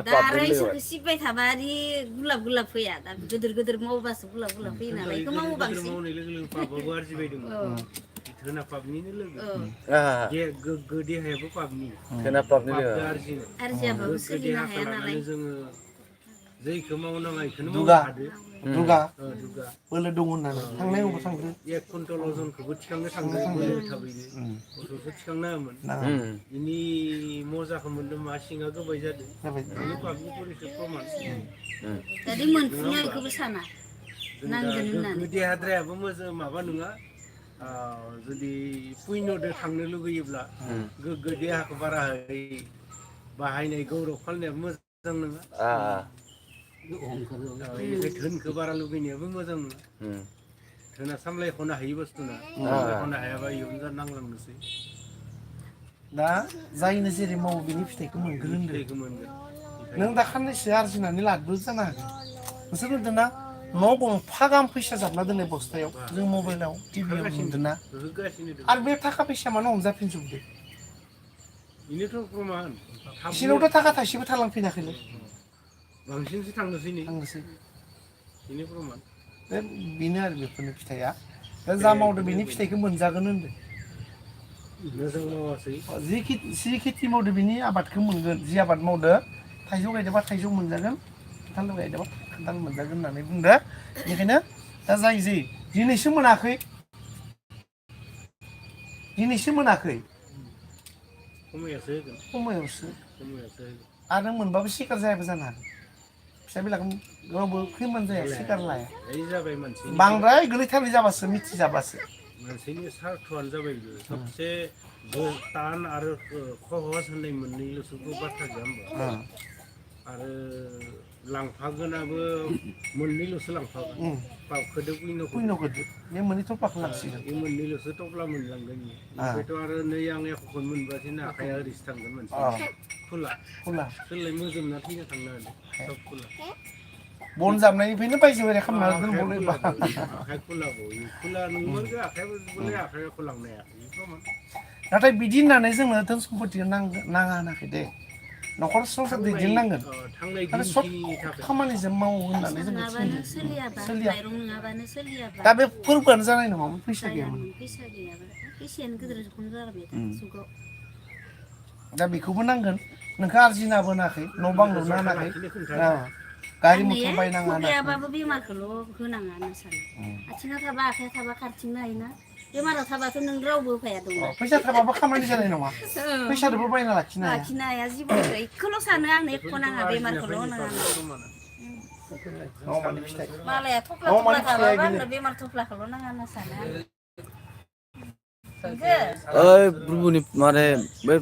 दा आरो इसोरखौ सिबाय थाबा ओरै गुलाब फैया दा गोदोर मावबासो गुलाब फैयो नालाय बेखौ मावो बांसिन धोना पापनिनो लोगो औ गोग्गो देहायाबो पापनि धोना पापनि लोगो आरजियाबाबो सोलिनो हाया नालाय जोङो जैखौ मावनाङा बेखौनो दुगा दुगा बोलो दं होननानै थांनाय अबाव थांदो एक कुन्टल अजनखौबो थिखांनो थांदो बोलो थाबैनो मोसौखौ थिखांनो हायामोन बेनि मजाखौ मोनदों मा सिङा गोबाय जादों बेनि पापनि परिसय प्रमाण दादि मोनफुङा बेखौबो साना नांगोन होननानै गोग्गो देहाद्रायाबो मोजां माबा नङा जुदि पुण्यदो थांनो लुगैयोब्ला गोग्गो देहाखौ बारा बाहायनाय गौरब खालामनायाबो मोजां नङा धोनखौ बारा लुगैनायाबो मोजां नङा धोना सामलायख'नो हायि बुस्थु ना सामलायख'नो हायाबा इयुन नांलांनोसै दा जायनो जेरै मावो बिनि फिथाइखौ मोनगोन होनदों नों दा खाननैसो आरजिनानै लादो जानो हागौ नोंसोर नुदों ना न' गंफा गाहाम फैसा जाबना दोननाय बस्थायाव जों मबाइलाव टिभियाव नुदों ना आरो बे थाखा फैसा मानो हमजाफिनजोबदो बेनोथ' प्रमान बिसिनावथ' थाखा थाइसेबो थालांफिनाखैलै बांसिनसो थांनोसै बेनो प्रमान बेनो आरो बेफोरनि फिथाइया दा जा मावदो बेनि फिथाइखौ मोनजागोन होनदों मोजां मावासै जि खेथि मावदो बिनि आबादखौ मोनगोन जि आबाद मावदो थाइजौ गायदोंबा थाइजौ मोनजागोन खान्थाल गायदोंबा खान्थाल मोनजागोन होननानै बुंदो बेनिखायनो दा जाय दिनैसो मोनाखै खमायावसो आरो मोनबाबो सिखार जायाबो जानो हागौ फिसा बिलाखौ रावबो खैमोन जाया सिखार लाया बांद्राय गोलैथारनाय जाबासो मिथिजाबासो मानसिनि सार्थआनो जाबाय सबसे टान आरो खहस होननाय मोननैल'सो बाथ्रा गैया होमबा आरो लांफागोनाबो मोननैल'सो लांफागोन पापखौदो पुण्यखौदो बे मोननै थफ्लाखौ लांसिगोन बे मोननैल'सो थफ्ला मोनलांगोन बेनिफ्रायथ' आरो नै आं एख'खौनो मोनबासो आखाइया ओरैसो थांगोन मोनसे खुला सोरलाय मोजोमना थैनो थांनो हादों सब खुला बन जाबनायनिफ्रायनो बायजो बायरा खालामना दोनबावलायबा आखाइ खुला नंगौ आखाइयाबो बोलाय आखाइखौ लांनो हायाखै नाथाय बिदि होननानै जोंनो धोन सम्पति नाङा होनाखै दे न'खर संसार दैदेननांगोन आरो सब खामानिजों मावो होननानै जों सोलियाबा दा बे फोरबोआनो जानाय नङामोन फैसा गैयामोन फैसायानो गिदिरखौनो जाबाय दा जुगाव दा बेखौबो नांगोन नोंखौ आरजिना बोनाखै न' बां लुनो हानाखै गारि मथर बायनाङा गैयाबाबो बेमारखौल' होनाङा होनना सानो आथिङा थाबा आखाइया थाबा खारथिंनो हायोना बेमाराव थाबाथ' नों रावबो होफाया दङ फैसा थाबाबो खामानि जानाय नङा फैसादोबो बायना लाखिनो हाया जिबनखौ एखौल' सानो आंनो एख' नाङा बेमारखौल' होनाङा मालाया थफ्ला थाबाबो आंनो बेमार थफ्लाखौल' नाङा होनना सानो ब्रुबुनि माने बे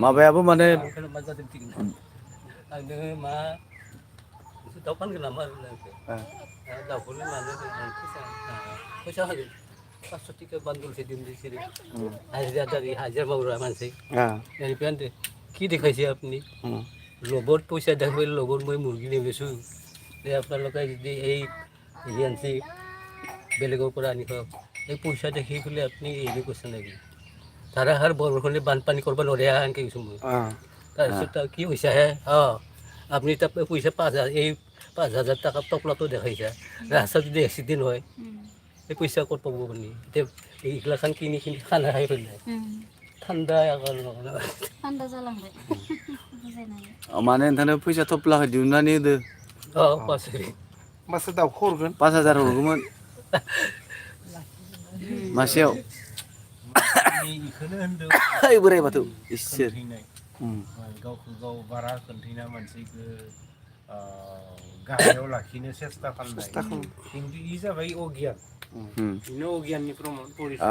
माबायाबो माने दाउ फानगोन नामा दाउखौनो मानो फैसा होगोन 500 टिका बान्दलसे दिनदे सिरि हाजिरा मावग्रा मानसि बेनिफ्राय কি দেখাইছে আপনি লগত পইচা দেখাই লগত মই মুৰ্গী নেবেচো যে আপোনালোকে যদি এই এজেঞ্চি বেলেগৰ পৰা আনি খাওক এই পইচা দেখি পেলাই আপুনি হেৰি কৈছে নেকি ধাৰাসাৰ বৰষুণে বানপানী কৰিব নোৱাৰে আনকৈ কৈছোঁ মই তাৰপিছত কি হৈছে আপনি তাত পইচা 5,000 টাকা টপলাটো দেখাইছে ৰাস্তা যদি এক্সিডেণ্ট হয় এই পইচা ক'ত পাব আপুনি এতিয়া এইগিলাখান কিনি খানা খাই পেলাই ঠাণ্ডা ঠাণ্ডা जालांबाय माने नोंथांनो फैसा थफ्लाखौ दिहुननानै होदो पासुरि मासे दाउखौ हरगोन 5,000 हरगौमोन मासेयाव इखौनो होनदों ओइ बोराइ बाथौ इसोर खोन्थैनाय उम गावखौ गाव बारा खोन्थैना मानसिखौ गाहायाव लाखिनो सेस्था खालामनाय खिन्थु इ जाबाय अगियान बेनो अगियाननि प्रमान परिचय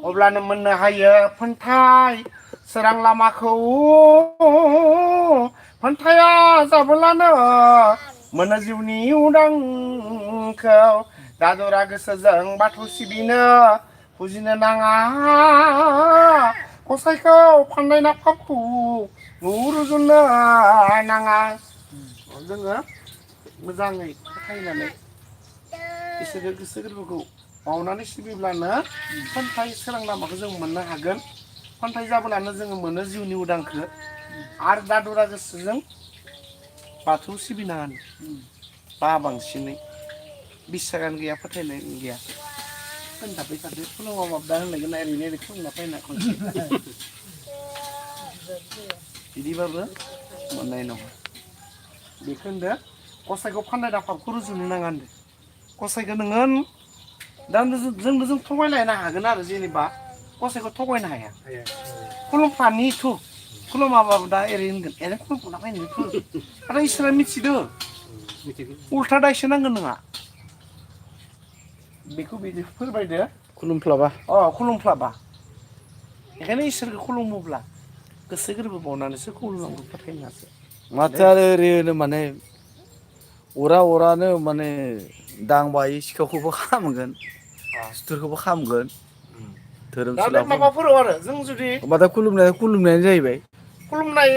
अब्लानो मोननो हायो फोन्थाय सोरां लामाखौ फोन्थाया जाबोलानो मोनो जिउनि उदांखौ दादरा गोसोजों बाथौ सिबिनो फुजिनो नाङा गसाइखौ फाननाय नाफामखौ रुजुनो नाङा जोङो मोजाङै फोथायनानै इसोरो गोसो गोरबोखौ बावनानै सिबिब्लानो खन्थाइ सोरां लामाखौ जों मोननो हागोन खन्थाइ जाब्लानो जोङो मोनो जिउनि उदांखौ आरो दादुरा गोसोजों बाथौ सिबिनाङानो बा बांसिनै बिसागान गैया फोथायनाय गैया खोन्थाबाय थादो खुलुमा माबदा होनलायगोन ओरैनो ओरै खुलुमना फैना खनसे बिदिबाबो मोननाय नङा बेखौ होनदो गसाइखौ फाननाय दाफाबखौ रुजुनो नाङा होनदो गसाइखौ नोङो दा जों थगायलायनो हागोन आरो जेनेबा गसाइखौ थगायनो हाया खुलुमफानिथ' खुलुमाबाबो दा ओरै होनगोन ओरै खुलुमफाना फैनो आरो इसोरा मिथिदो उल्था दायसो नांगोन नोंहा बेखौ बिदि फोरमायदो खुलुमफ्लाबा खुलुमफ्लाबा बेखायनो इसोरखौ खुलुमोब्ला गोसो गोरबो बावनानैसो खुलुमनांगौ फोथायनासो माथो आरो ओरैनो माने अरानो माने दांबाय सिखावखौबो खामगोन सुथुरखौबो खामगोन धोरोम दा बे सिलाखौ माबाफोराव आरो जों जुदि होमबा खुलुमनायानो जाहैबाय खुलुमनाय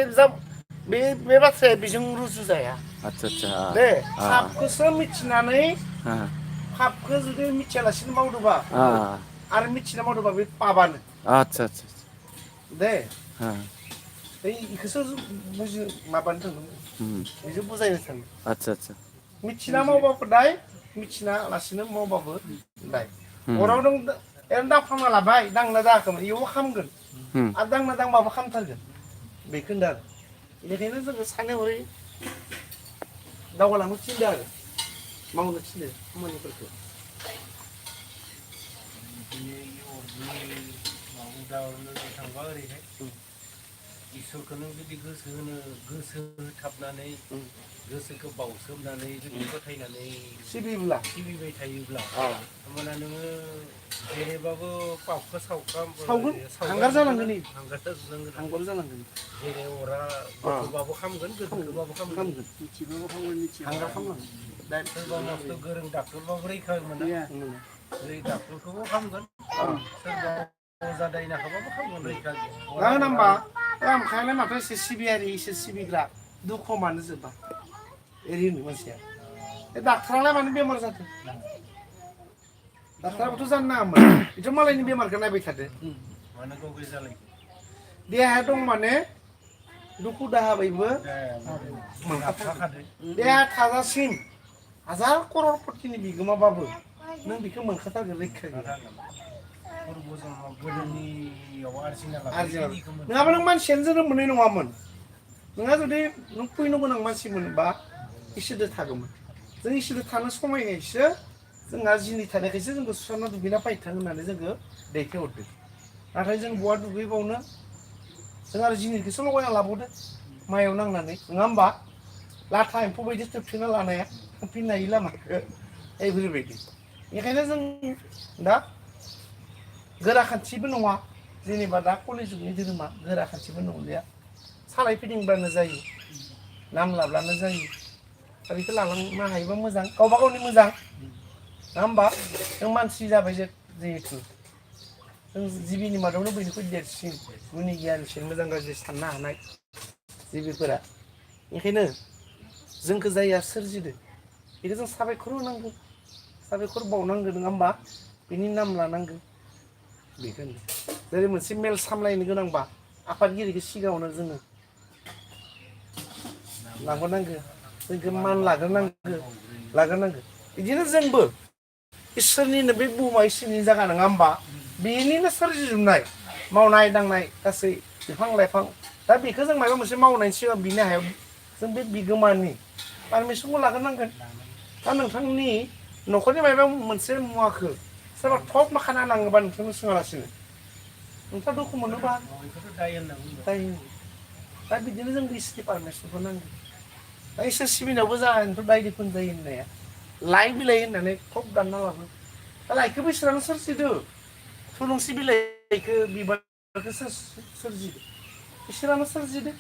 बे बाथ्राया बेजों रुजुजाया आदसा दे पापखौसो मिथिनानै पापखौ जुदि मिथियालासिनो मावदोंबा आरो मिथिना मावदोंबा बे पापानो आदसा दे बेखौसो बुजि माबानो थांदों बेजों बुजायनो थांदों आदसा मिथिना मावबाबो दाय मिथिना लासिनो मावबाबो दाय अराव दं ओरैनो दांफ्लांना लाबाय दांना दाङाखैमोन इयावबो खामगोन आरो दांना दांबाबो खामथारगोन बेखौ होनदों आरो बेनिखायनो जोङो सानै हरै दावगालांनो थिनदों आरो मावनो थिनदों खामानिफोरखौ थांबा ओरैहाय इसोरखौ नों जुदि गोसो होथाबनानै गोसोखौ बावसोमनानै जुदि फोथायनानै सिबिबाय थायोब्ला होमबाना नोङो जेरैबाबो पापखौ सावगोन हांगार जालांगोन हांगार जालांगोन जेरै अरा गथ'बाबो खामगोन गोदोबाबो खामगोन मिथिबाबो खामगोन हांगार खामलांगोन सोरबा मस्थ' गोरों डाक्टरबाबो रैखा मोना डाक्टरखौबो खामगोन सोरबा अजा दायनाखौबाबो खामगोन रैखा गैया दा होनबा ओमखायनो माथो एसे सिबियारि एसे सिबिग्रा दुखु मानो जोबा ओरै होनो मानसिया बे डाक्टरालाय मानो बेमार जादों डाक्टराबोथ' जानो नाङामोन बेथ' मालायनि बेमारखौ नायबाय थादो मानो गाव जालायखो देहाया दं माने दुखु दाहाबैबो देहा थाजासिम हाजार कररपतिनि बिगोमाबाबो नों बेखौ मोनखाथारगोन रैखा गैया नङाबा नों मानसियानो जोनोम मोननाय नङामोन नोंहा जुदि नों फैनो गोनां मानसि मोनबा इसोरजों थागौमोन जों इसोरजों थानो समायनायसो जोंहा जिनि थानायखायसो जोंखौ सुस्रांना दुगैना फैथों होननानै जोंखौ दैथायहरदों नाथाय जों बहा दुगैबावनो जों आरो जिनिखौसो लगायना लाबावदो माइयाव नांनानै नङा होमबा लाथा एम्फौ बायदि थोबथेना लानाया थांफिननो हायि लामाखौ बेफोरबायदि बेखायनो जों दा गोरा खान्थिबो नङा जेनेबा दा कलि जुगनि धोरोमा गोरा खान्थिबो नंलिया सालाय फिदिंब्लानो जायो नाम लाब्लानो जायो दा बेखौ लालांनो हायोबा मोजां गावबा गावनि मोजां नङा होमबा जों मानसि जाबाय जिहेथु जों जिबिनि मादावनो बयनिख्रुइ देरसिन गुनि गियानसिन मोजां गाज्रि साननो हानाय जिबिफोरा ओंखायनो जोंखौ जायहा सोरजिदों बेखौ जों साबायखर होनांगौ साबायखर बावनांगौ नङा होमबा बेनि नाम लानांगौ बेखौनो जेरै मोनसे मेल सामलायनो गोनांबा आफादगिरिखौ सिगाङावनो जोङो लाबोनांगौ जोंखौ मान लाग्रोनांगौ बिदिनो जोंबो इसोरनिनो बे बुहुमा इसोरनि जायगा नङा होमबा बेनिनो सोरजिजोबनाय मावनाय दांनाय गासै बिफां लाइफां दा बेखौ जों माबा मोनसे मावनायनि सिगां बिनि हायाव जों बे बिगोमानि पारमिसनखौ लाग्रोनांगोन दा नोंथांनि न'खरनि माबा मोनसे मुवाखौ सोरबा थप माखाना लाङोबा नोंथांनो सोङालासिनो नोंथाङा दुखु मोनोबा दायो दा बिदिनो जों इसोरनि पारमिसनखौ नांगौ दा इसोर सिबिनायावबो जाहाथ' दायनिफोर जायो होननाया लाइ बिलाइ होननानै थप दानना लाबो दा लाइखौबो इसोरानो सोरजिदो थुलुंसि बिलाइखौ बिबारखौ सोरजिदो इसोरानो सोरजिदो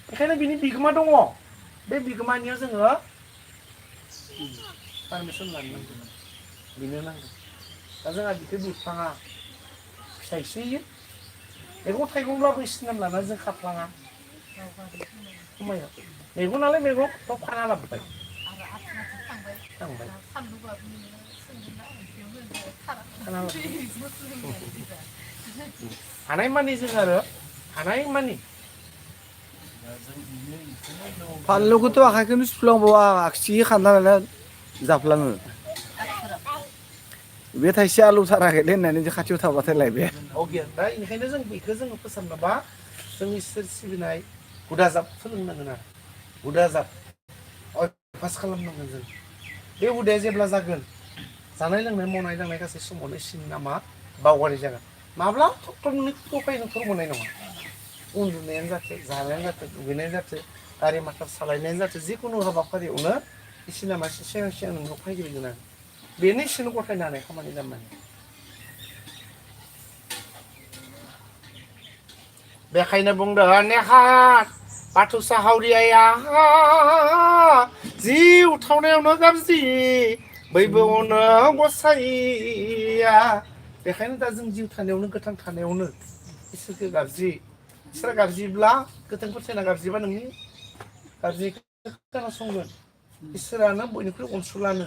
बेखायनो बिनि बिगोमा दङ बे बिगोमानियाव जोङो पारमिसन लानो नांगौ बेनो नांगौ दा जोंहा बिखौ बिफाङा फिथाइसो होयो मैगं थाइगंब्लाबो इसोरनि नाम लाना जों खाफ्लाङा मैगं नालाय मैगं थब खाना लाबोबाय थांबाय हानायमानि जों आरो हानायमानि फानलुखौथ' आखाइखौनो सुफ्लांबावा आगसि खानानै जाफ्लाङो बे थाइसे आलु थाराखैलै होननानै खाथियाव थाबाथाय लायबाय दा बेनिखायनो जों बेखौ जोङो फोसाबनोबा जोंनि इसोर सिबिनाय हुदा जाब सोलोंनांगोन आरो हुदा जाब अयभास खालामनांगोन जों बे हुदाया जेब्ला जागोन जानाय लोंनाय मावनाय दांनाय गासै समावनो इसोरनि नामा बावगारि जागोन माब्ला थब नोंनि थफायनो मोननाय नङा उन्दुनायानो जाथों जानायानो जाथों दुगैनायानो जाथों गारि मटर सालायनायानो जाथों जिखुनु हाबाफारियावनो इसोरनि नामा सिगां सिगां नोंनाव फैग्रोगोन आरो बेनो इसोरनो गथायनो हानाय खामानि दामानि बेखायनो बुंदों नेहात बाथौसा हावरियाया जिउ थावनायावनो गाज्रि बैबो अनो गसाइया बेखायनो दा जों जिउ थानायावनो गोथां थानायावनो इसोरखौ गाबज्रि इसोरा गाबज्रिब्ला गोथां फोथायना गाबज्रिबा नोंनि गाबज्रिखौ खोनासंगोन इसोरानो बयनिख्रुइ अनसुलानो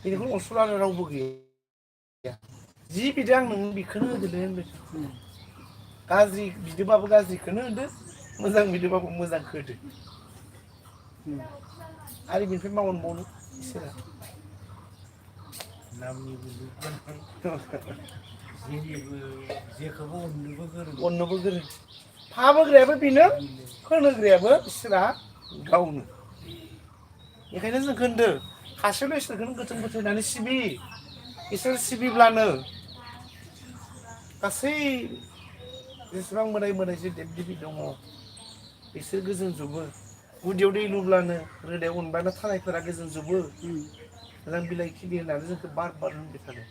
बेनिख्रुइ अनसुलानो रावबो गैया जि बिदों आं नोंनो बेखौनो होदोलै होनबाय गाज्रि बिदोबाबो गाज्रिखौनो होदो मोजां बिदोबाबो मोजांखौ होदो आरो बेनिफ्राय मावनबावनो इसोरा अननोबो गोरों फाहामहोग्रायाबो बेनो फोरोंहोग्रायाबो इसोरा गावनो बेखायनो जों होनदों खासेल' इसोरखौनो गोथों फोथायनानै सिबि इसोर सिबिब्लानो गासै जेसेबां मोदाय मोदायजो देब देबि दङ बिसोर गोजोनजोबो गुदियाव दै लुब्लानो रोदायाव अनबानो थानायफोरा गोजोनजोबो मोजां बिलाइ खिलि होननानै जोंखौ बार बार होनबाय थादों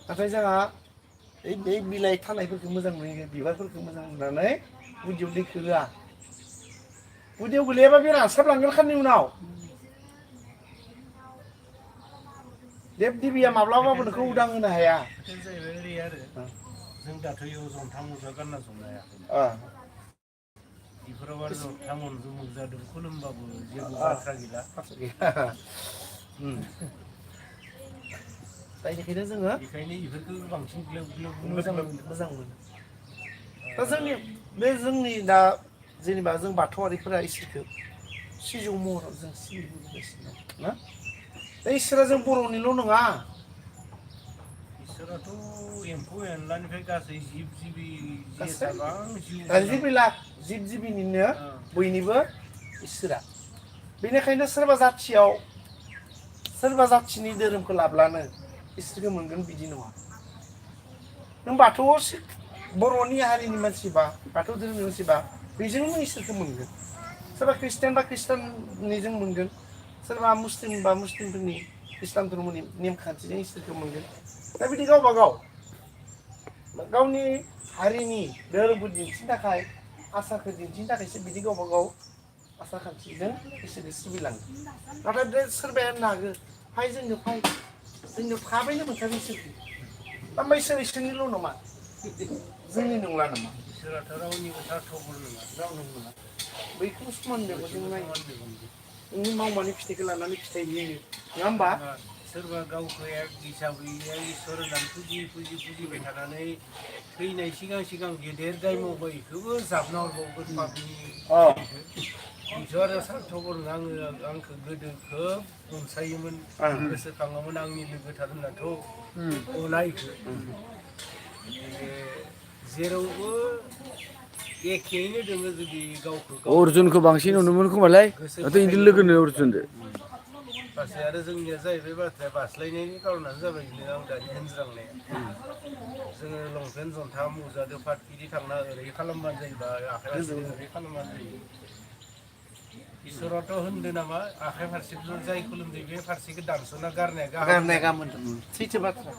नाथाय जोंहा बे बिलाइ थानायफोरखौ मोजां नुयो बिबारफोरखौ मोजां नुनानै गुदियाव दैखौ होआ गुदियाव गोलैयाबा बे रानस्लाबलांगोन खाननि उनाव देब देबिया माब्लाबाबो नोंखौ उदां होनो हाया जाहैबाय ओरै आरो जों दाथ' इयाव जन्था मुजा गानना जनो हायाखै बेफोराव आरो जन्था मुजादों खुलुमबाबो जेबो बाथ्रा गैला बेनिखायनो जोङो बेखायनो बेफोरखौ बांसिन ग्लोब ग्लोब मोजां मोनो दा जोंनि दा जेनेबा जों बाथौआरिफोरा इसोरखौ सिजौ महराव जों सिबिबोगासिनो ना दा इसोरा जों बर'निल' नङा इसोराथ' एम्फौ एनलानिफ्राय गासै जिब जिबि जिब जिबिनिनो बयनिबो इसोरा बेनिखायनो सोरबा जाथिनि धोरोमखौ लाब्लानो इसोरखौ मोनगोन बिदि नङा नों बाथौआव बर'नि हारिनि मानसिबा बाथौ धोरोमनि मानसिबा बेजोंनो इसोरखौ मोनगोन सोरबा ख्रिस्टियान बा ख्रिस्टाननिजों मोनगोन सोरबा मुस्लिम बा मुस्लिमफोरनि इस्लाम धर्मनि नेमखान्थिजों इसोरखौ मोनगोन दा बिदि गावबा गाव गावनि हारिनि धोरोमखौ दिन्थिनो थाखाय आसारखौ दिन्थिनो थाखायसो बिदि गावबा गाव आसार खान्थिजों इसोरखौ सिबिलाङो नाथाय बे सोरबाया होननो हागौ फाय जोंनो थाबैनो मोनथारो इसोरखौ दा इसोरनिल' नङा जोंनि नंला नामा इसोराथ' रावनिबो जाथावबो नङा रावनिबो नङा बैखौ समान मेगनजों नायो नोंनि मावमानि फिथाइखौ लानानै फिथाइ होयो नङा होमबा सोरबा गावखौ एक हिसाबै इसोर होननानै फुजिबाय थानानै थैनाय सिगां गेदेर दाय मावबाय बेखौबो जाबना हरबावगोन पापनि बिथ' आरो सार्थ'फोर आंखौ गोदो खोब अनसायोमोन गोसोखाङोमोन आंनि लोगोथार होननाथ' अनायखौ जेरावबो एखेयैनो दोङो जुदि गावखौ अर्जुनखौ बांसिन नुनो मोनो खोमालाय दाथ' इदि लोगोनो अर्जुनदो फारसे आरो जोंनिया जाहैबाय बाथ्राया बास्लायनायनि कारनानो जाबाय बिदिनो आं दानि होनज्रांनाया जोङो लंपेन्ट जन्था मुजादो फाट बिदि थांना ओरै खालामबानो जायोबा आखाइ फारसे ओरै खालामबानो जायो इसोराथ' होनदो नामा आखाइ फारसेखौ जाय खुलुमदो बे फारसेखौ दानस'ना गारनाया गाहाम होनदों सैथो बाथ्रा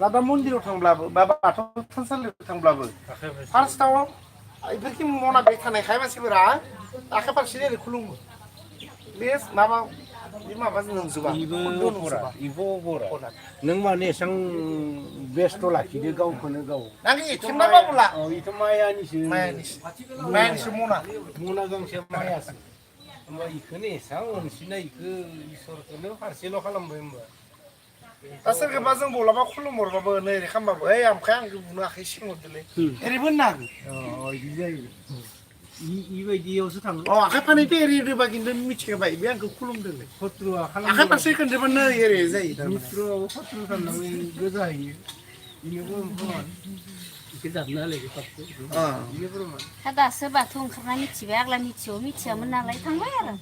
बा मन्दिराव थांब्लाबो बा बाथौ थानसालियाव थांब्लाबो आखाइ फारसे फार्स्टआव बेफोरखि मना बे थानायखाय मानसिफोरा आखाइ फारसे ओरै खुलुमो बे माबा बे माबाजों नंजोबा इबो बरा नों माने एसां बेस्थ' लाखिदो गावखौनो गाव नांगौ एथेमनाबाबोला इथ' मायानिसो मायानिसो मना मना गांसे मायासो होमबा इखौनो एसां अनसिना इखो इसोरखौनो फारसेल' खालामबाय होमबा दा सोरखौबा जों बलाबा खुलुमहरबाबो नै ओरै खालामबाबो ओइ आमखाय आंखौ बुनो आखाइ सिङावदोलै ओरैबो होननो हागौ इदि जायो इबायदियावसो थाङो आखाइ फानैथ' एरै होदोबा खिन्थु मिथिखाबाय बे आंखौ खुलुमदोंलै खत्रुआ आखाइ फारसे खोन्दोबा नै एरै जायो थारमाने मित्रआबो खत्रु खालामनानै गोजाहैयो बेनोबो प्रमान इखौ दाबना होलायदो पापखौ बियो प्रमान दा दासो बाथौ ओंखारना मिथिबाय आग्ला मिथियामोन नालाय थांबाय आरो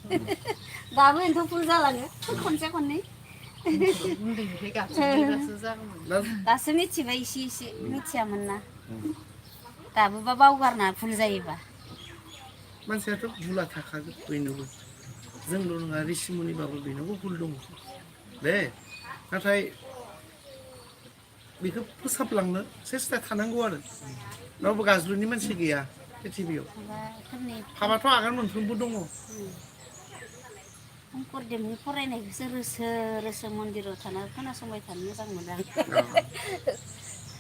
दाबो एनथ' फुल जालाङो खनसे खननै उन्दैनिफ्राय गाबज्रिनायबासो जागौमोन दासो मिथिबाय इसे मिथियामोन ना दाबोबा बावगारना भुल जायोबा मानसियाथ' भुला थाखागोन बयनोबो जोंल' नङा रिसिमुनिबाबो बेनावबो भुल दङ दे नाथाय बेखौ फोसाबलांनो सेस्था थानांगौ आरो रावबो गाज्रिनि मानसि गैया प्रिथिबियाव हाबाथ' आगान मोनफ्रोमबो दङ शंकरदेबनि फरायनायखौसो रोसो मन्दिराव थाना खोनासंबाय थानो मोजां मोनो आं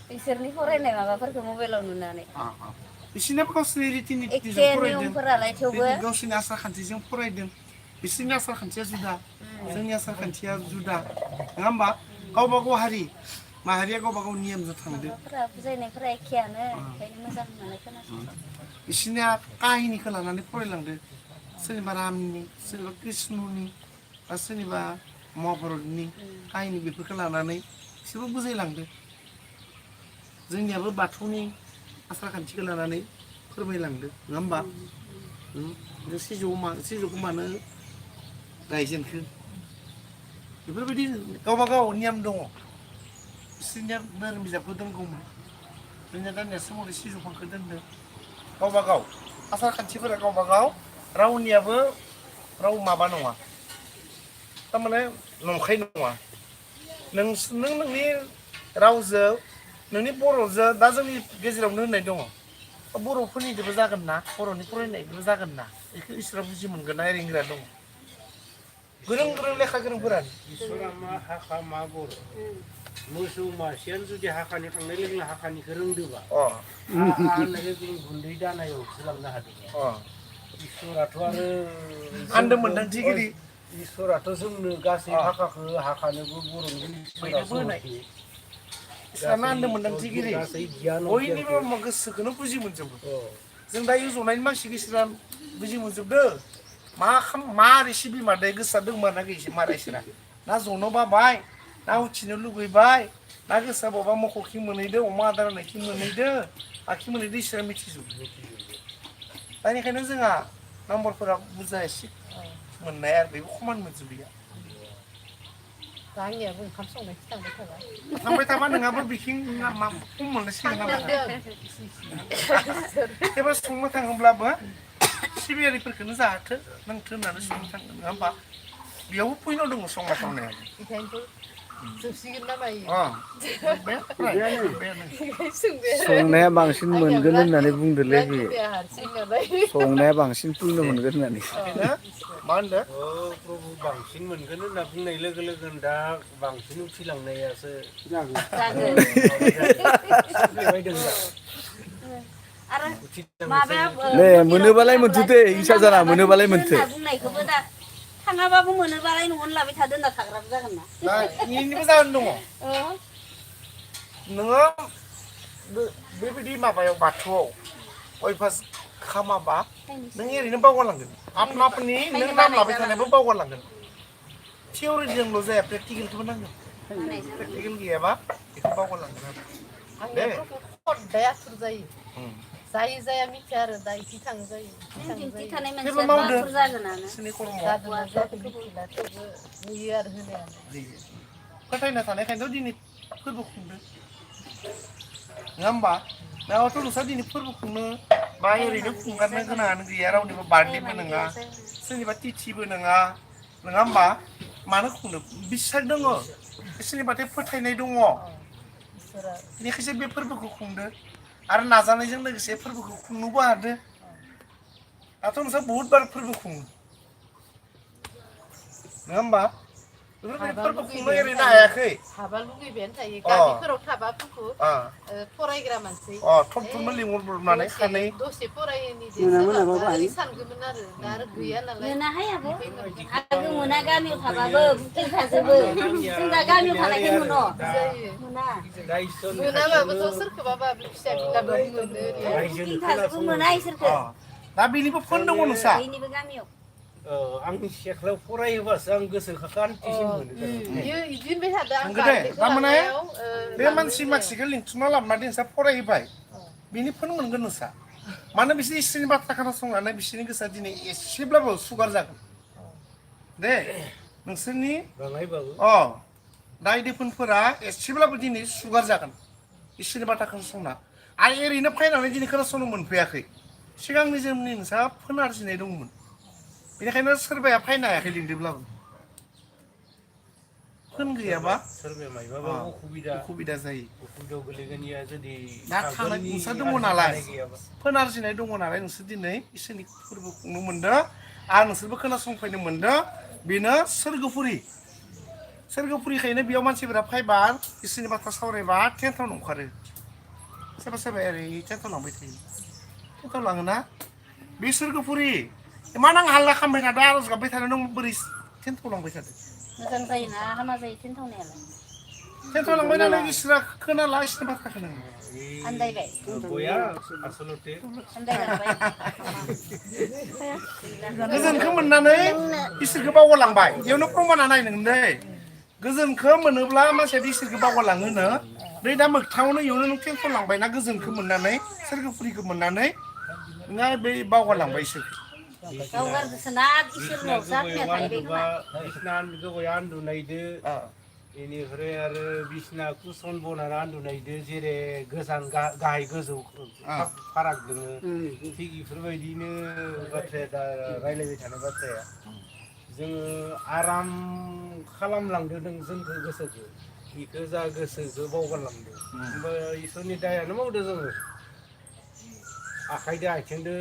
बिसोरनि फरायनाय माबाफोरखौ मबाइलाव नुनानै बिसोरनाबो गावसोरनि रिति नितिजों एखे फरायदों नियमफोरालाय थेवबो गावसोरनि आसार खान्थिजों फरायदों बिसोरनि आसार खान्थिया जुदा जोंनि आसार खान्थिया जुदा नङा होमबा गावबा गाव हारि माहारिया गावबा गाव नियमजों थांदों बुजायनायफोरा एखेयानो ओंखायनो मोजां होननानै खोनासंबाय बिसोरनिया काहिनिखौ लानानै फरायलांदों सोरनिबा रामनि सोरनिबा कृष्णनि बा सोरनिबा महाभारतनि काहिनि बेफोरखौ लानानै बिसोरबो बुजायलांदों जोंनियाबो बाथौनि आसार खान्थिखौ लानानै फोरमायलांदों नङा होमबा सिजौखौ मानो गायजेनखो बेफोरबायदि गावबा गाव नियम दङ बिसोरनिया धोरोम बिजाबखौ दोनगौमोन जोंनिया दानिया सोमावदे सिजौ फांखौ दोनदों गावबा गाव आसार खान्थिफोरा गावबा गाव रावनियाबो राव माबा नङा थारमाने नंखाय नङा नों नोंनि रावजों नोंनि बर'जों दा जोंनि गेजेरावनो होननाय दङ बर'फोरनिजोंबो जागोन ना बर'नि फरायनायबो जागोन ना बेखौ इसोरा बुजि मोनगोन ना एरिंग्रा दङ गोरों गोरों लेखा गोरोंफोरा इसोरा मा हाखा मा बर' मोसौ मासेयानो जुदि हाखानि थांनाय लोगो लोगो हाखानिखौ रोंदोबा गुन्दै दानायावसो लांनो हादों इसोराथ' आरो आन्दो मोन्दांथिगिरि इसोराथ' जोंनो गासै हाखाखौ हाखानोबो बर'नि साना आन्दो मोन्दांथिगिरि बयनिबो गोसोखौनो बुजि मोनजोबो जों दायो जनायनि मानसि गेजेरा बुजि मोनजोबदो मारै सिबिमारदो गोसोआ दंमारना गैसि मारा इसोरा ना जनो बाबाय ना उथिनो लुगैबाय ना गोसोआ बबावबा मोखौ मोनहैदो अमा आदार होनाय खि मोनहैदो आखि मोनहैदो इसोरा मिथिजोबो दा बेनिखायनो जोंहा नाम्बारफोरा बुरजा एसे मोननाय आरो बेबो खमान मोनजोबैया आंनियाबो ओंखाम संनायसो थांबाय थाबा नोंहाबो बिथिं खम मोनसिगोन नामा एबा संनो थाङोब्लाबो सिबियारिफोरखौनो जाहोथो नांथो होननानै संनो थाङो नङा होमबा बेयावबो फैनाव दङ संनाय खावनाया जोबसिगोन ना मायो संनाया बांसिन मोनगोन होननानै बुंदोलै बे संनाया बांसिन फुलनो मोनगोन होननानै मा होनदो प्रभु बांसिन मोनगोन होनना बुंनाय लोगो लोगोनो दा बांसिन उथिलांनायासो जागोन आरो माबाया दे मोनोबालाय मोनथ'दे इसा जाना मोनोबालाय मोनथो बुंनायखौबो दा थाङाबाबो मोनोबालाय न'आवनो लाबाय थादो होनना थाग्राबो जागोन ना इनिबो जाहोन दङ नोङो बेबायदि माबायाव बाथौआव अयभास खामाबा नों ओरैनो बावगारलांगोन आपनाफोरनि नों नाम लाबाय थानायबो बावगारलांगोन थियरिजोंल' जाया प्रेक्टिकेलखौबो नांगोन प्रेक्टिकेल गैयाबा बेखौ बावगारलांगोन आरो आंनियाथ' खदाय आथुर जायो जायो जाया मिथिया आरो दा इदि थाङो जायो दिन्थि थानाय जेबो मानसिया मावदो बाथुर जागोनानो बिसोरनि खर'आव जादोंना जायाखै मिथिला थेवबो होयो आरो होनायानो फोथायना थानायखायनोथ' दिनै फोरबो खुंदों नङा होमबा नङाबाथ' नोंस्रा दिनै फोरबो खुंनो बा ओरैनो खुंगारनो गोनाङानो गैया रावनिबो बार्थडेबो नङा सोरनिबा तिथिबो नङा नङा होमबा मानो खुंदों बिसार दङ सोरनिबाथाय फोथायनाय दङ इसोरा बेनिखायसो बे फोरबोखौ खुंदो आरो नाजानायजों लोगोसे फोरबोखौ खुंनोबो हादो दाथ' नोंस्रा बहुद बार फोरबो खुङो नङा होमबा बेफोरबायदि फोरबो खुंनो ओरैनो हायाखै हाबा लुगैबायानो थायो गामिफोराव थाबा फोरखौ फरायग्रा मानसि थब थबनो लिंहरब्रबनानै खानै दसे फरायैनि सोलाबा ओरै सानगौमोन आरो दा आरो गैया नालाय मोनाहाय आब' आगो मोना गामियाव थाबाबो बुकिं थाजोबो जों दा गामियाव थानायखाय मोनो जायो मोना मोनाबाबोथ' सोरखौबाबा फिसा फिलाबाबो मोनो बुकिं थाजोबो मोना इसोरखो दा बेनिबो फन दङ नोंसा बैनिबो गामियाव आंनि सेख्लायाव फरायोबासो आं गोसोखौ खान्थिसिन मोनो बियो इदिनबाय थादों आं नंगौ दे थारमाने बे मानसिखौ लिंथुमना लाबोनानै नोंसा फरायबाय बिनि फन मोनगोन नोंसा मानो बिसोर इसोरनि बाथ्रा खोनासंनानै बिसोरनि गोसोआ दिनै एसेब्लाबो सुगार जागोन दे नोंसोरनि दायदिफोनफोरा एसेब्लाबो दिनै सुगार जागोन इसोरनि बाथ्रा खोनासंना आरो ओरैनो फैनानै दिनै खोनासंनो मोनफैयाखै सिगांनि जोंनि नोंसा फोन आरजिनाय दंमोन बेनिखायनो सोरबाया फैनो हायाखै लिंदोंब्लाबो फोन गैयाबा सोरबाया मायबाबा उसुबिदा जायो उसुबिदायाव गोलैगोननिया जुदि दा थानाय नोंसा दङ नालाय फोन आरजिनाय दङ नालाय नोंसोर दिनै इसोरनि फोरबो खुंनो मोनदों आरो नोंसोरबो खोनासंफैनो मोनदों बेनो सोरगोफुरिखायनो बेयाव मानसिफोरा फैबा इसोरनि बाथ्रा सावरायबा टेन्टआव ओंखारो सोरबा सोरबा ओरै टेन्टआव लांबाय थायो टेन्टआव लाङोना बे सोरगोफुरि इमान आं हाल्ला खालामबाय थादों आर'ज गाबबाय थादों नों बोरै टेन्टआव लांबाय थादों मोजां जायोना हामा जायो थेन्थावनायालाय टेन्टआव लांबाय नालाय इसोरा खोनाला इसोरनि बाथ्राखौ नोङो आन्दायबाय बया आसलते आन्दायलांबाय गोजोनखौ मोननानै इसोरखौ बावगारलांबाय बेयावनो प्रमाना नाय नों दै गोजोनखौ मोनोब्ला मानसिया इसोरखौ बावगारलाङोनो बै दा मोगथाङावनो इयावनो नों टेन्टआव लांबायना गोजोनखौ मोननानै सोरगोफुरिखौ मोननानै नोंहा बै बावगारलांबाय इसोरखौ गावगारदोसोना इसोरनाव जाफिना थाहैबाय खोमा गोबाया उन्दुनायदो बेनिफ्राय आरो बिसिना कुसन बनायना उन्दुनायदो जेरै गोजान गाहाय गोजौ फाराग दङ थिग बेफोरबायदिनो बाथ्राया दा रायलायबाय थानाय बाथ्राया जोङो आराम खालामलांदों जोंखौ गोसोखौ बेखौ जा गोसोखौ बावगारलांदों होमबा इसोरनि दायानो मावदों जोङो आखाइदो आथिंदो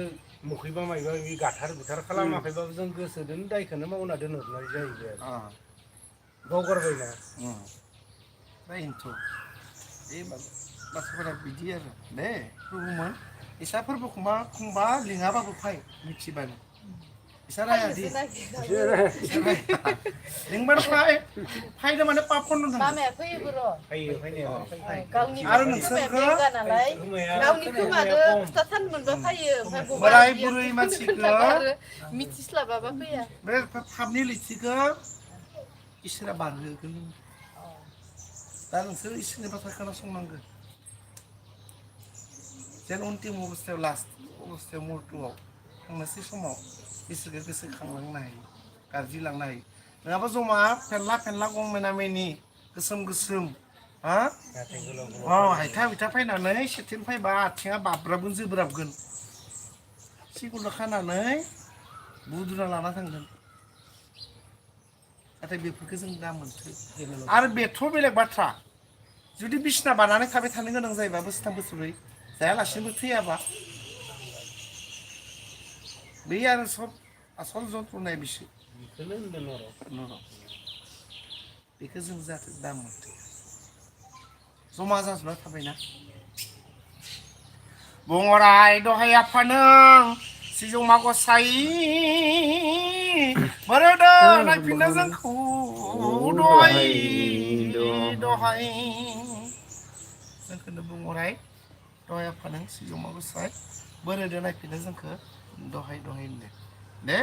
मुखैबा मायबा बे गाथार गुथार खालामाखैबाबो जों गोसोदों दायखौनो मावना दोनहरनाय जाहैबाय आरो बावगारबायना जायोथ' बे बाथ्राफोरा बिदि आरो दे फोरबोमोन इसा फोरबो खुंबा लिङाबाबो फै मिथिबानो इसा रायादि लिंबानो फैदो माने पाप खन्द मामाया फैयोबो र' फैयो फैनाया गावनि आरो नोंसोरखौ नालाय गावनि खोमादो खिथाथान मोनबा फैयो ओमफ्राय बोराय बुरै मानसिखौ मिथिस्लाबाबा फैया बे पापनि लैथिखौ इसोरा बारहोगोन दा नोंसोर इसोरनि बाथ्रा खोनासंनांगोन जेन अन्तिम अबस्थायाव लास्ट अबस्थायाव मुर्तुआव थांनोसै समाव इसोरखौ गोसोखांलांनो हायो गाबज्रिलांनो हायो नङाबा जमा फेनला गंमेना मेनि गोसोम हा हायथा बिथा फैनानै सेथिं फैबा आथिङा बाब्राबगोन जोब्राबगोन सिगुल खानानै बुद्रुना लाना थांगोन नाथाय बेफोरखौ जों दा मोनथो आरो बेथ' बेलेग बाथ्रा जुदि बिसिना बानानै थाबाय थानो गोनां जायोबा बोसोरथाम बोसोरब्रै जायालासिनोबो थैयाबा बे आरो सब आसल जन्थ्रनाय बिसो बेखौनो होनदों बेखौ जों जाहाथे दा मोनथो जमा जाजोबना थाबायना बुंहराय दहाय आफा नों सिजौमा गसाइ बोरोदो नायफिननो जोंखौ दहाय जोंखौनो बुंहराय दहाय आफा नों सिजौमा गसाइ बोरोदो नायफिननो जोंखौ दहाय होनदो दे